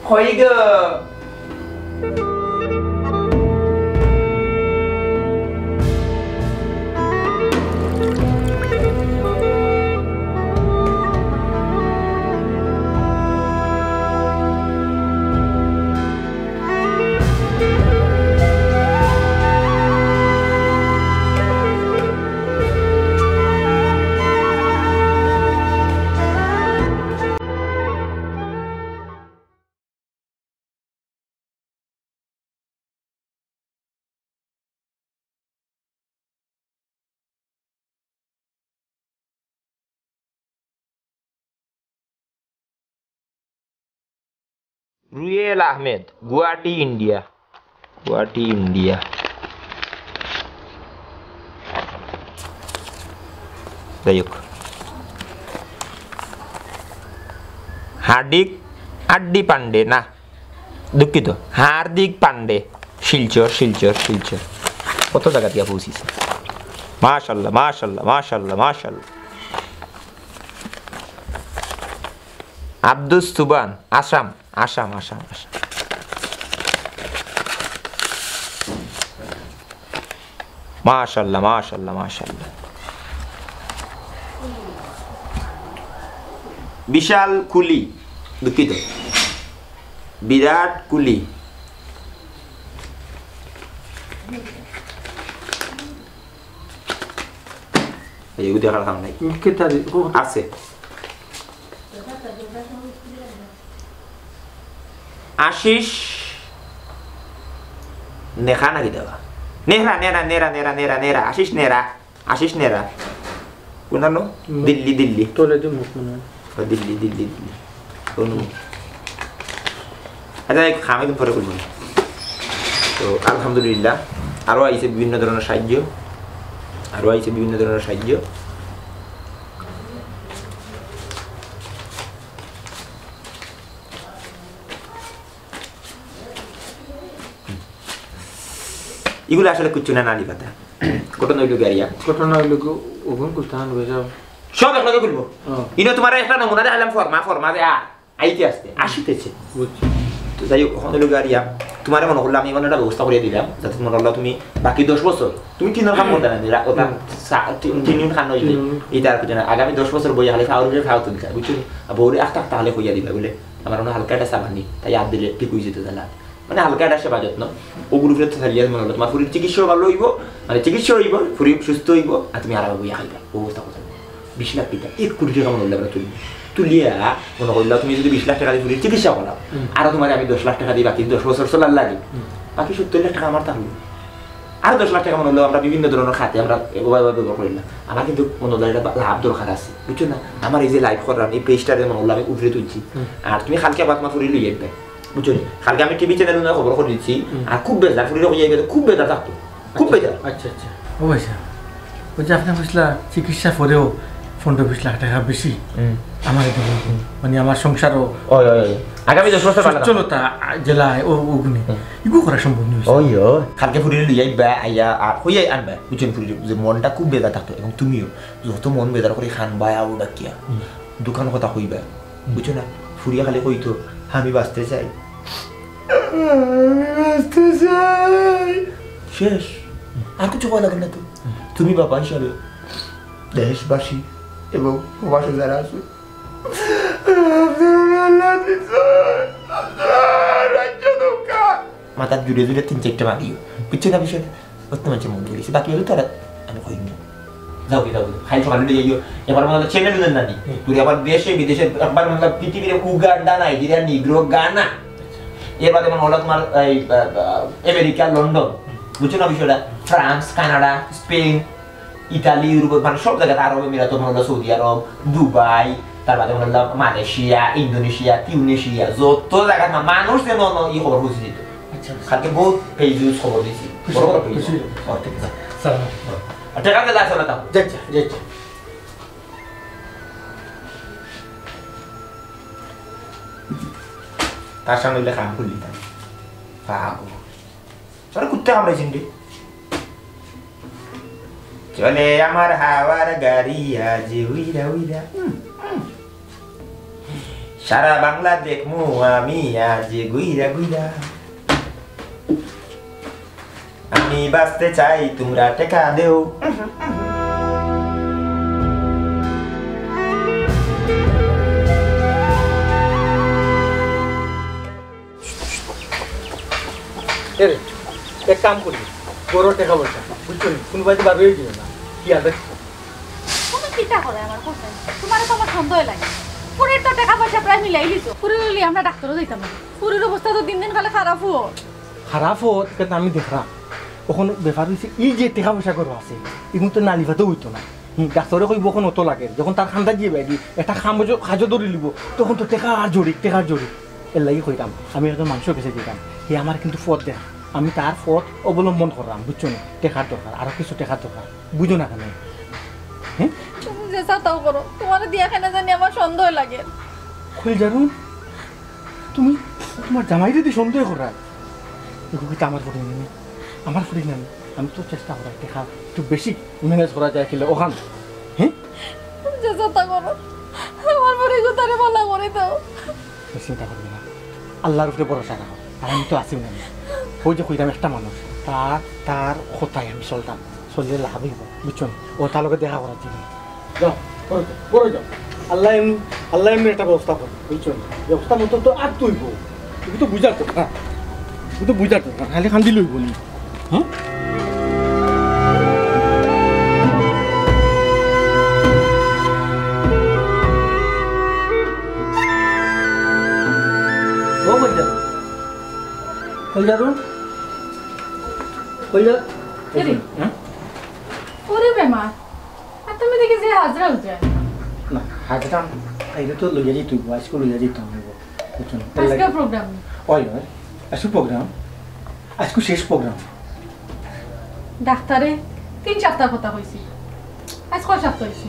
কই গো? রুয়েল আহমেদ, গুয়াহাটি, ইন্ডিয়া। গুয়াহাটি, ইন্ডিয়া। যাই হোক। হার্দিক, আড্ডি পান্ডে, না, দুঃখিত, হার্দিক পান্ডে, শিলচর, শিলচর, শিলচর। কত জাগা দিয়া পৌঁছিছে। মাশাল্লাহ, মাশাল্লাহ, মাশাল্লাহ, মাশাল্লাহ। আব্দুস সুবান, আসাম, আসাম, আসাম, আসাম। মাশাল্লাহ, মাশাল্লাহ, মাশাল্লাহ। বিশাল কুলি, দুঃখিত, বিরাট কুলি। এই, ওই দেখার কাম নাই। কে তার, ও আছে। আশিস নেখা নাকি দেওয়া? নেহরা, নেহরা, নেহরা, নেহরা, নেহরা, নেহরা, আশিস নেহরা, আশিস নেহরা। কোন জানো? হুম। দিল্লি, দিল্লি। তোলে তো মুখ মনে হয়। ও দিল্লি, দিল্লি, দিল্লি। কোন মুখ? আচ্ছা, এক খামে দিন পরে করবো। তো আলহামদুলিল্লাহ, আরও আইছে বিভিন্ন ধরনের সাহায্য। আরও আইছে বিভিন্ন ধরনের সাহায্য। এগুলো আসলে কিচ্ছু না, নালি পাতা। ঘটনা হইল গিয়া, ঘটনা হইল গি, ওগুন কুলতান হয়ে যাও। সব একলগে খুলবো। হ্যাঁ। ইনো তোমার একটা নমুনা দেখাইলাম, ফর্মা, ফর্মা দেয়া। আইতে আসতে, আসিতেছে। বুঝছি। তো যাই হোক, ওখানে লোক আর ইয়া, তোমার মনে করলে আমি এমন একটা ব্যবস্থা করে দিলাম, যাতে মনে হলো তুমি বাকি দশ বছর, তুমি তিন রকম করতে না, ওটা হুম। সা-, তিন, তিন দিন খান হইলে, তিন দিন। এটা আর কিছু না। আগামী দশ বছর বইয়া খালি খাওয়ার উপরে খাওয়া তুলতে, বুঝছো? আর বউরে আস্তে আস্তে তাহলে কইয়া দিবা, বলে, "আমার অন্য হালকা একটা সাবান নেই, তাই হাত দিলে ঠিক হয়ে যেত তাহলে।" মানে হালকা একটা সেবা যত্ন, ওগুলো ফিরে তো চালিয়ে মনে হলো তোমার ফুরির চিকিৎসা ভালো হইব, মানে চিকিৎসা হইব, ফুরি সুস্থ হইব, আর তুমি আরামে বইয়া খাইবা, ও অবস্থা কথা। বিশ লাখ টেকা, এক কোটি টেকা মনে হলো আমরা তুলবো। তুলিয়া মনে করলাম, তুমি যদি বিশ লাখ টেকা দিয়ে ফুরির চিকিৎসা করাও, হুম। আর তোমার আমি দশ লাখ টেকা দিই, বাকি দশ বছর চলার লাগে, হুম। বাকি সত্তর লাখ টেকা আমার থাকলো। আর দশ লাখ টেকা মনে হলো আমরা বিভিন্ন ধরনের খাতে আমরা এভাবে ব্যবহার করি না। আমার কিন্তু মনে হলো এটা লাভ দরকার আছে, বুঝছো না? আমার এই যে লাইভ করার এই পেজটারে মনে হলো আমি উপরে তুলছি। হুম। আর তুমি কালকে আবার তোমার ফুরি লইয়া একবার, বুঝছো নি? কালকে আমি টিভি চ্যানেল নিয়ে খবর করে দিচ্ছি। হুম। আর খুব বেজার, ফুরিরে কইয়া গেলে খুব বেজার থাকতো। খুব আচ্ছা, বেজার। আচ্ছা, আচ্ছা। ও ভাইসাব, ওই যে আপনি বুঝলা চিকিৎসা পরেও পনেরো বিশ লাখ টেকা বেশি। হুম। আমার এটা বলবো। হুম। মানে আমার সংসারও ওই, ওই, ওই। আগামী দশ বছর বালা থাকবো। সচ্ছলতা, আ, জেলায় ও, ওগুনি। হুম। ইগু করা সম্ভব নয়। ওই, ওই। কালকে ফুরিরে লইয়া আইবা, আইয়া আর কইয়া আনবা। বুঝছেন ফুরিরে, যে মনটা খুব বেজার থাকতো এবং তুমিও যত মন বেজার করে খান বায় আও ডাকিয়া। হুম। দোকান কথা কইবা। বুঝছো না? ফুরিয়ে খালি কইতো, "আমি বাঁচতে চাই, আমি বাঁচতে চাই।" শেষ। আর কিছু কওয়া লাগে না তো। তুমি বাবা হিসাবে দেশবাসী এবং প্রবাসে যারা আছো, আপনারা আল্লাহ দিছে, আপনারা রাজ্য দৌকা। মাথার জুড়ে জুড়ে তিন চারটে মারিও। বুঝছো না বিষয়টা? অত মাঝে মন ধরেছি। বাকি হলো তারা আমি কই না। যাও কি, যাও কি। খাই সকালে লইয়া গিয়ে। এবার মনে হলো চ্যানেল উদের নানি। হুম। তুই আবার দেশে বিদেশে একবার মনে হলো পৃথিবীর উগান্ডা, নাইজেরিয়া, নিগ্রো, গানা। এর বাদে মনে হলো তোমার এই, আহ, আহ, আমেরিকা, লন্ডন। বুঝছো না বিষয়টা? France, Canada, Spain, Italy, Europe, মানে সব জায়গাতে, আরব আমিরাত, মনে হলো সৌদি আরব, দুবাই, তার বাদে মনে হলো মালয়েশিয়া, ইন্দোনেশিয়া, তিউনেশিয়া, যত জায়গাত না মানুষ যেন অন্য ই খবর পৌঁছে দিত। আচ্ছা, আচ্ছা। কালকে বহুত পেজ নিউজ খবর দিছি। খুশি বড় বড় হইল, পেজ। খুশি হইল। ও, ঠিক আছে। সালাম। আর টেকা দিলে আসলে দাও। যাচ্ছি, যাচ্ছি। তার সামনে বলে কাম করলি তাই। পাগল। তোরা কুত্তে কামড়াইছেন রে। চলে আমার হাওয়ার গাড়ি আজ উইরা উইরা। হুম, হুম। সারা বাংলা দেখমু আমি আজ গুইরা গুইরা। আমি বাঁচতে চাই, তোমরা টেকা দেও। এরে, এক কাম করি, বড় টেকা পয়সা, বুঝছো নি? কোনো বাড়িতে বার হয়ে দিও না, কি আর দেখছো? তুমি কিতা করে আমার কথা? তোমার তো আমার সন্দেহ লাগে। ফুরির তো টেকা পয়সা প্রায় মিলাই দিছো। ফুরি লইলে আমরা ডাক্তারও দিতাম না। ফুরির অবস্থা তো দিন দিন খালি খারাপ হো। খারাপ হো, কিন্তু আমি দেখলাম। এখন ব্যাপার হইছে, এই যে টেকা পয়সা করো আছে, এগুলো তো নালি ভাতেও হইতো না। হুম, ডাক্তারে কইব, "এখন অত লাগে।" যখন তার খান্দা দিয়ে বাইরে, একটা কাম যে কাজও ধরে নিব, তখন তো টেকা আর জড়িক, টেকা আর জড়িক। এর লাগি কইতাম, আমি একজন মানুষের কাছে যেতাম, হে আমার কিন্তু পথ দেখা, আমি তার পথ অবলম্বন করলাম, বুঝছো না? টেকার দরকার, আরো কিছু টেকার দরকার, বুঝো না কেন? হ্যাঁ? তুমি যে চাতাও করো, তোমার দিয়া কেন জানি আমার সন্দেহ লাগে। কই জানো? তুমি তোমার জামাইরে দি সন্দেহ করার। এগু কিতা আমার ফুরি নানি? আমার ফুরি নানি? আমি তো চেষ্টা করার টেকা একটু বেশি ম্যানেজ করা যায় কিলে ওখান। হ্যাঁ? যে যা তা করো, আমার ফুরি গুতারে ভালা করে দাও। তুমি চিন্তা করবে না, আল্লাহর উপরে ভরসা রাখো। আর আমি তো আছি না। ওই যে কইতাম একটা মানুষ, তার, তার কথায় আমি চলতাম। চললে লাভ হইব, বুঝছো নি? ও তার লগে দেখা করার জন্য। যাও, করো যাও, করো যাও। আল্লাহ এমনি, আল্লাহ এমনি একটা ব্যবস্থা করো, বুঝছো নি? ব্যবস্থা মতো তো আর তুই বউ। তুই তো বুঝার কথা। তুই তো বুঝার কথা। খালি কান্দি লইব নি। হ্যাঁ? ও কই যাও? কই যাও? কই যাও? কে রে? হ্যাঁ? ওরে বেমা। আর তুমি দেখি যে হাজরা উজরা। না, হাজরা আইলে তো লইয়া যাইতে হইব, আজকে লইয়া যাইতে হইব। বুঝছো না? আজকে প্রোগ্রাম। ওই, ওই। আজকে প্রোগ্রাম। আজকে শেষ প্রোগ্রাম। ডাক্তারে তিন সপ্তাহর কথা কইছি। আইজ কয় সপ্তাহ অইছে?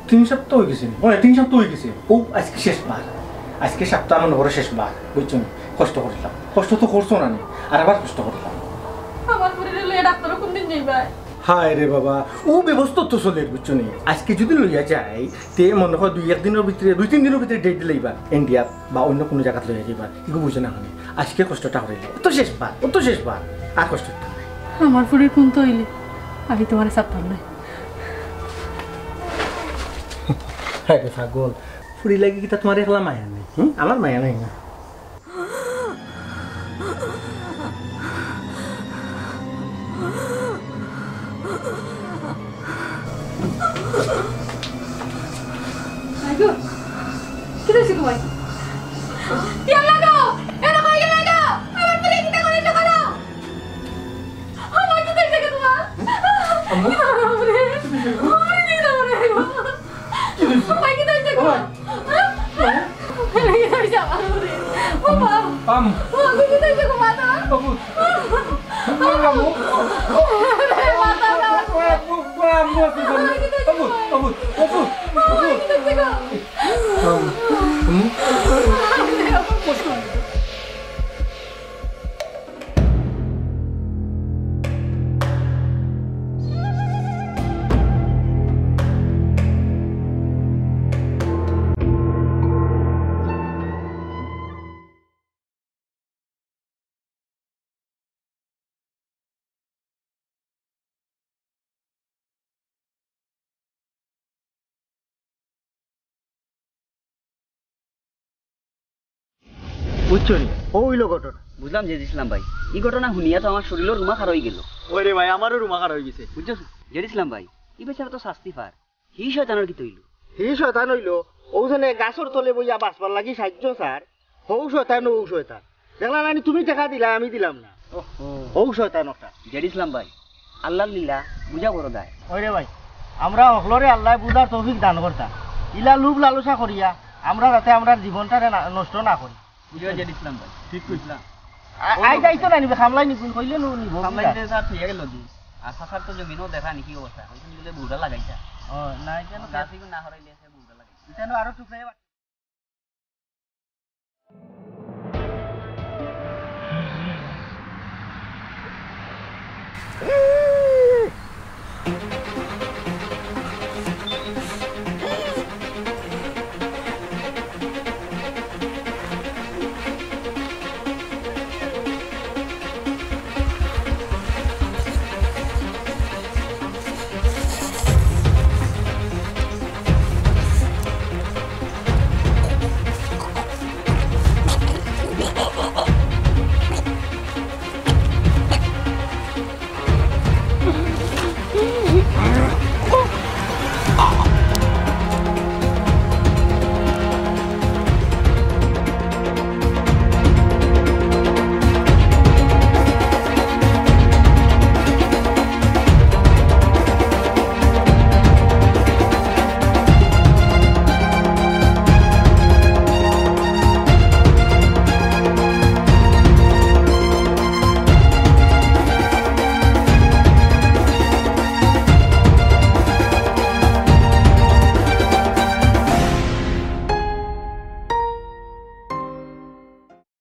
তিন সপ্তাহ অইগেছে নি? অয়, তিন সপ্তাহ অইগেছে। অউ আইজকে শেষবার। আইজকে সপ্তাহ মনো করো শেষবার। বুঝছো নি? কষ্ট করিলাম। কষ্ট তো করছো না নি? আর আবার কষ্ট করিলাম। আমার ফুরিরে লইয়া ডাক্তারো কুনদিন যাইবায়? হায় রে বাবা, অউ ব্যবস্থা তো চলের, বুঝছো নি? আইজকে যুদি লইয়া যাই, তে মনো কয় দুই এক দিনর ভিতরে, দুই তিন দিনর ভিতরে date দিলাইবা ইন্ডিয়াত বা অইন্য কুনু জাগাত লইয়া যাইবা। ইগু বুঝো না কেনে? আইজকে কষ্টটা করিলাও। অউ তো শেষবার, অউ তো শেষবার। আর কষ্ট করতাম নায়। আমার ফুরির কুন্তা অইলে আমি তুমারে ছাড়তাম নায়। হায় রে পাগল, ফুরির লাগি কিতা তুমার একলা মায়া নাই? হুম? আমার মায়া নাই না? মাইগো, কিতা অইছে গো মাই? ইয়াল্লা গো, এরা কই গেলা গো? আমার ফুরিয়ে কিতা করিলো গো? আমার কিতা অইছে গো তুমার? আম্মু? বাবারে, বাবারে, কিতা অইছে? বাবারে, কিতা অইছে গো? বাবা। কিতা অইছে আমার ফুরির? বাবা। আম্মু। বাবা, কিতা অইছে গো, বাবা? বাবু। আম্মু। বাবা, বাবা। আম্মু, আম্মু আছে সামনে। বাবা, কিতা অইছে গো? আম্মু, আম্মু, আম্মু। বাবা, কিতা অইছে গো? আম্মু, আম্মু। বুঝছো নি? অউ অইলো ঘটনা। বুঝলাম জেড ইসলাম ভাই, ই ঘটনা হুনিয়া তো আমার শরীরও রুমা খাড়া অইগেলো। ওরে ভাই, আমারও রুমা খাড়া অইগেছে। বুঝছো জেড ইসলাম ভাই, ই বেচারা তো শাস্তি পার। হি শয়তানর কিতা অইলো? হি শয়তান অইলো, অউ যেনে গাছর তলে বইয়া বাঁচবার লাগি সাহায্য চার, হউ শয়তান, অউ শয়তান। দেখলা না নি, তুমি টেকা দিলা, আমি দিলাম না। ওহো। হউ শয়তান একটা। জেড ইসলাম ভাই, আল্লার লীলা বুঝা বড় দায়। ওই রে ভাই, আমরা হকলরে আল্লায় বুঝার তৌফিক দান করতা। ইলা লোভ লালসা করিয়া আমরা যাতে আমরার জীবনটারে না, নষ্ট না করি। বুঝা জেড ইসলাম ভাই। ঠিক কইছলা। আ-, আই যাইতো না নিবে, খামলাই নিবো, কইলে নু নিবো, খামলাই বুঝা। নিতে স্যার থইয়া গেল দি। আর চাচার তো জমিনও দেখা নি কি অবস্থা, কইছেন বলে বুড়া লাগাইতা। ও, না, এটা না গাছ এগুলো না হরাইলে সে বুড়া লাগাইতা। এটা না আরো টুকরাই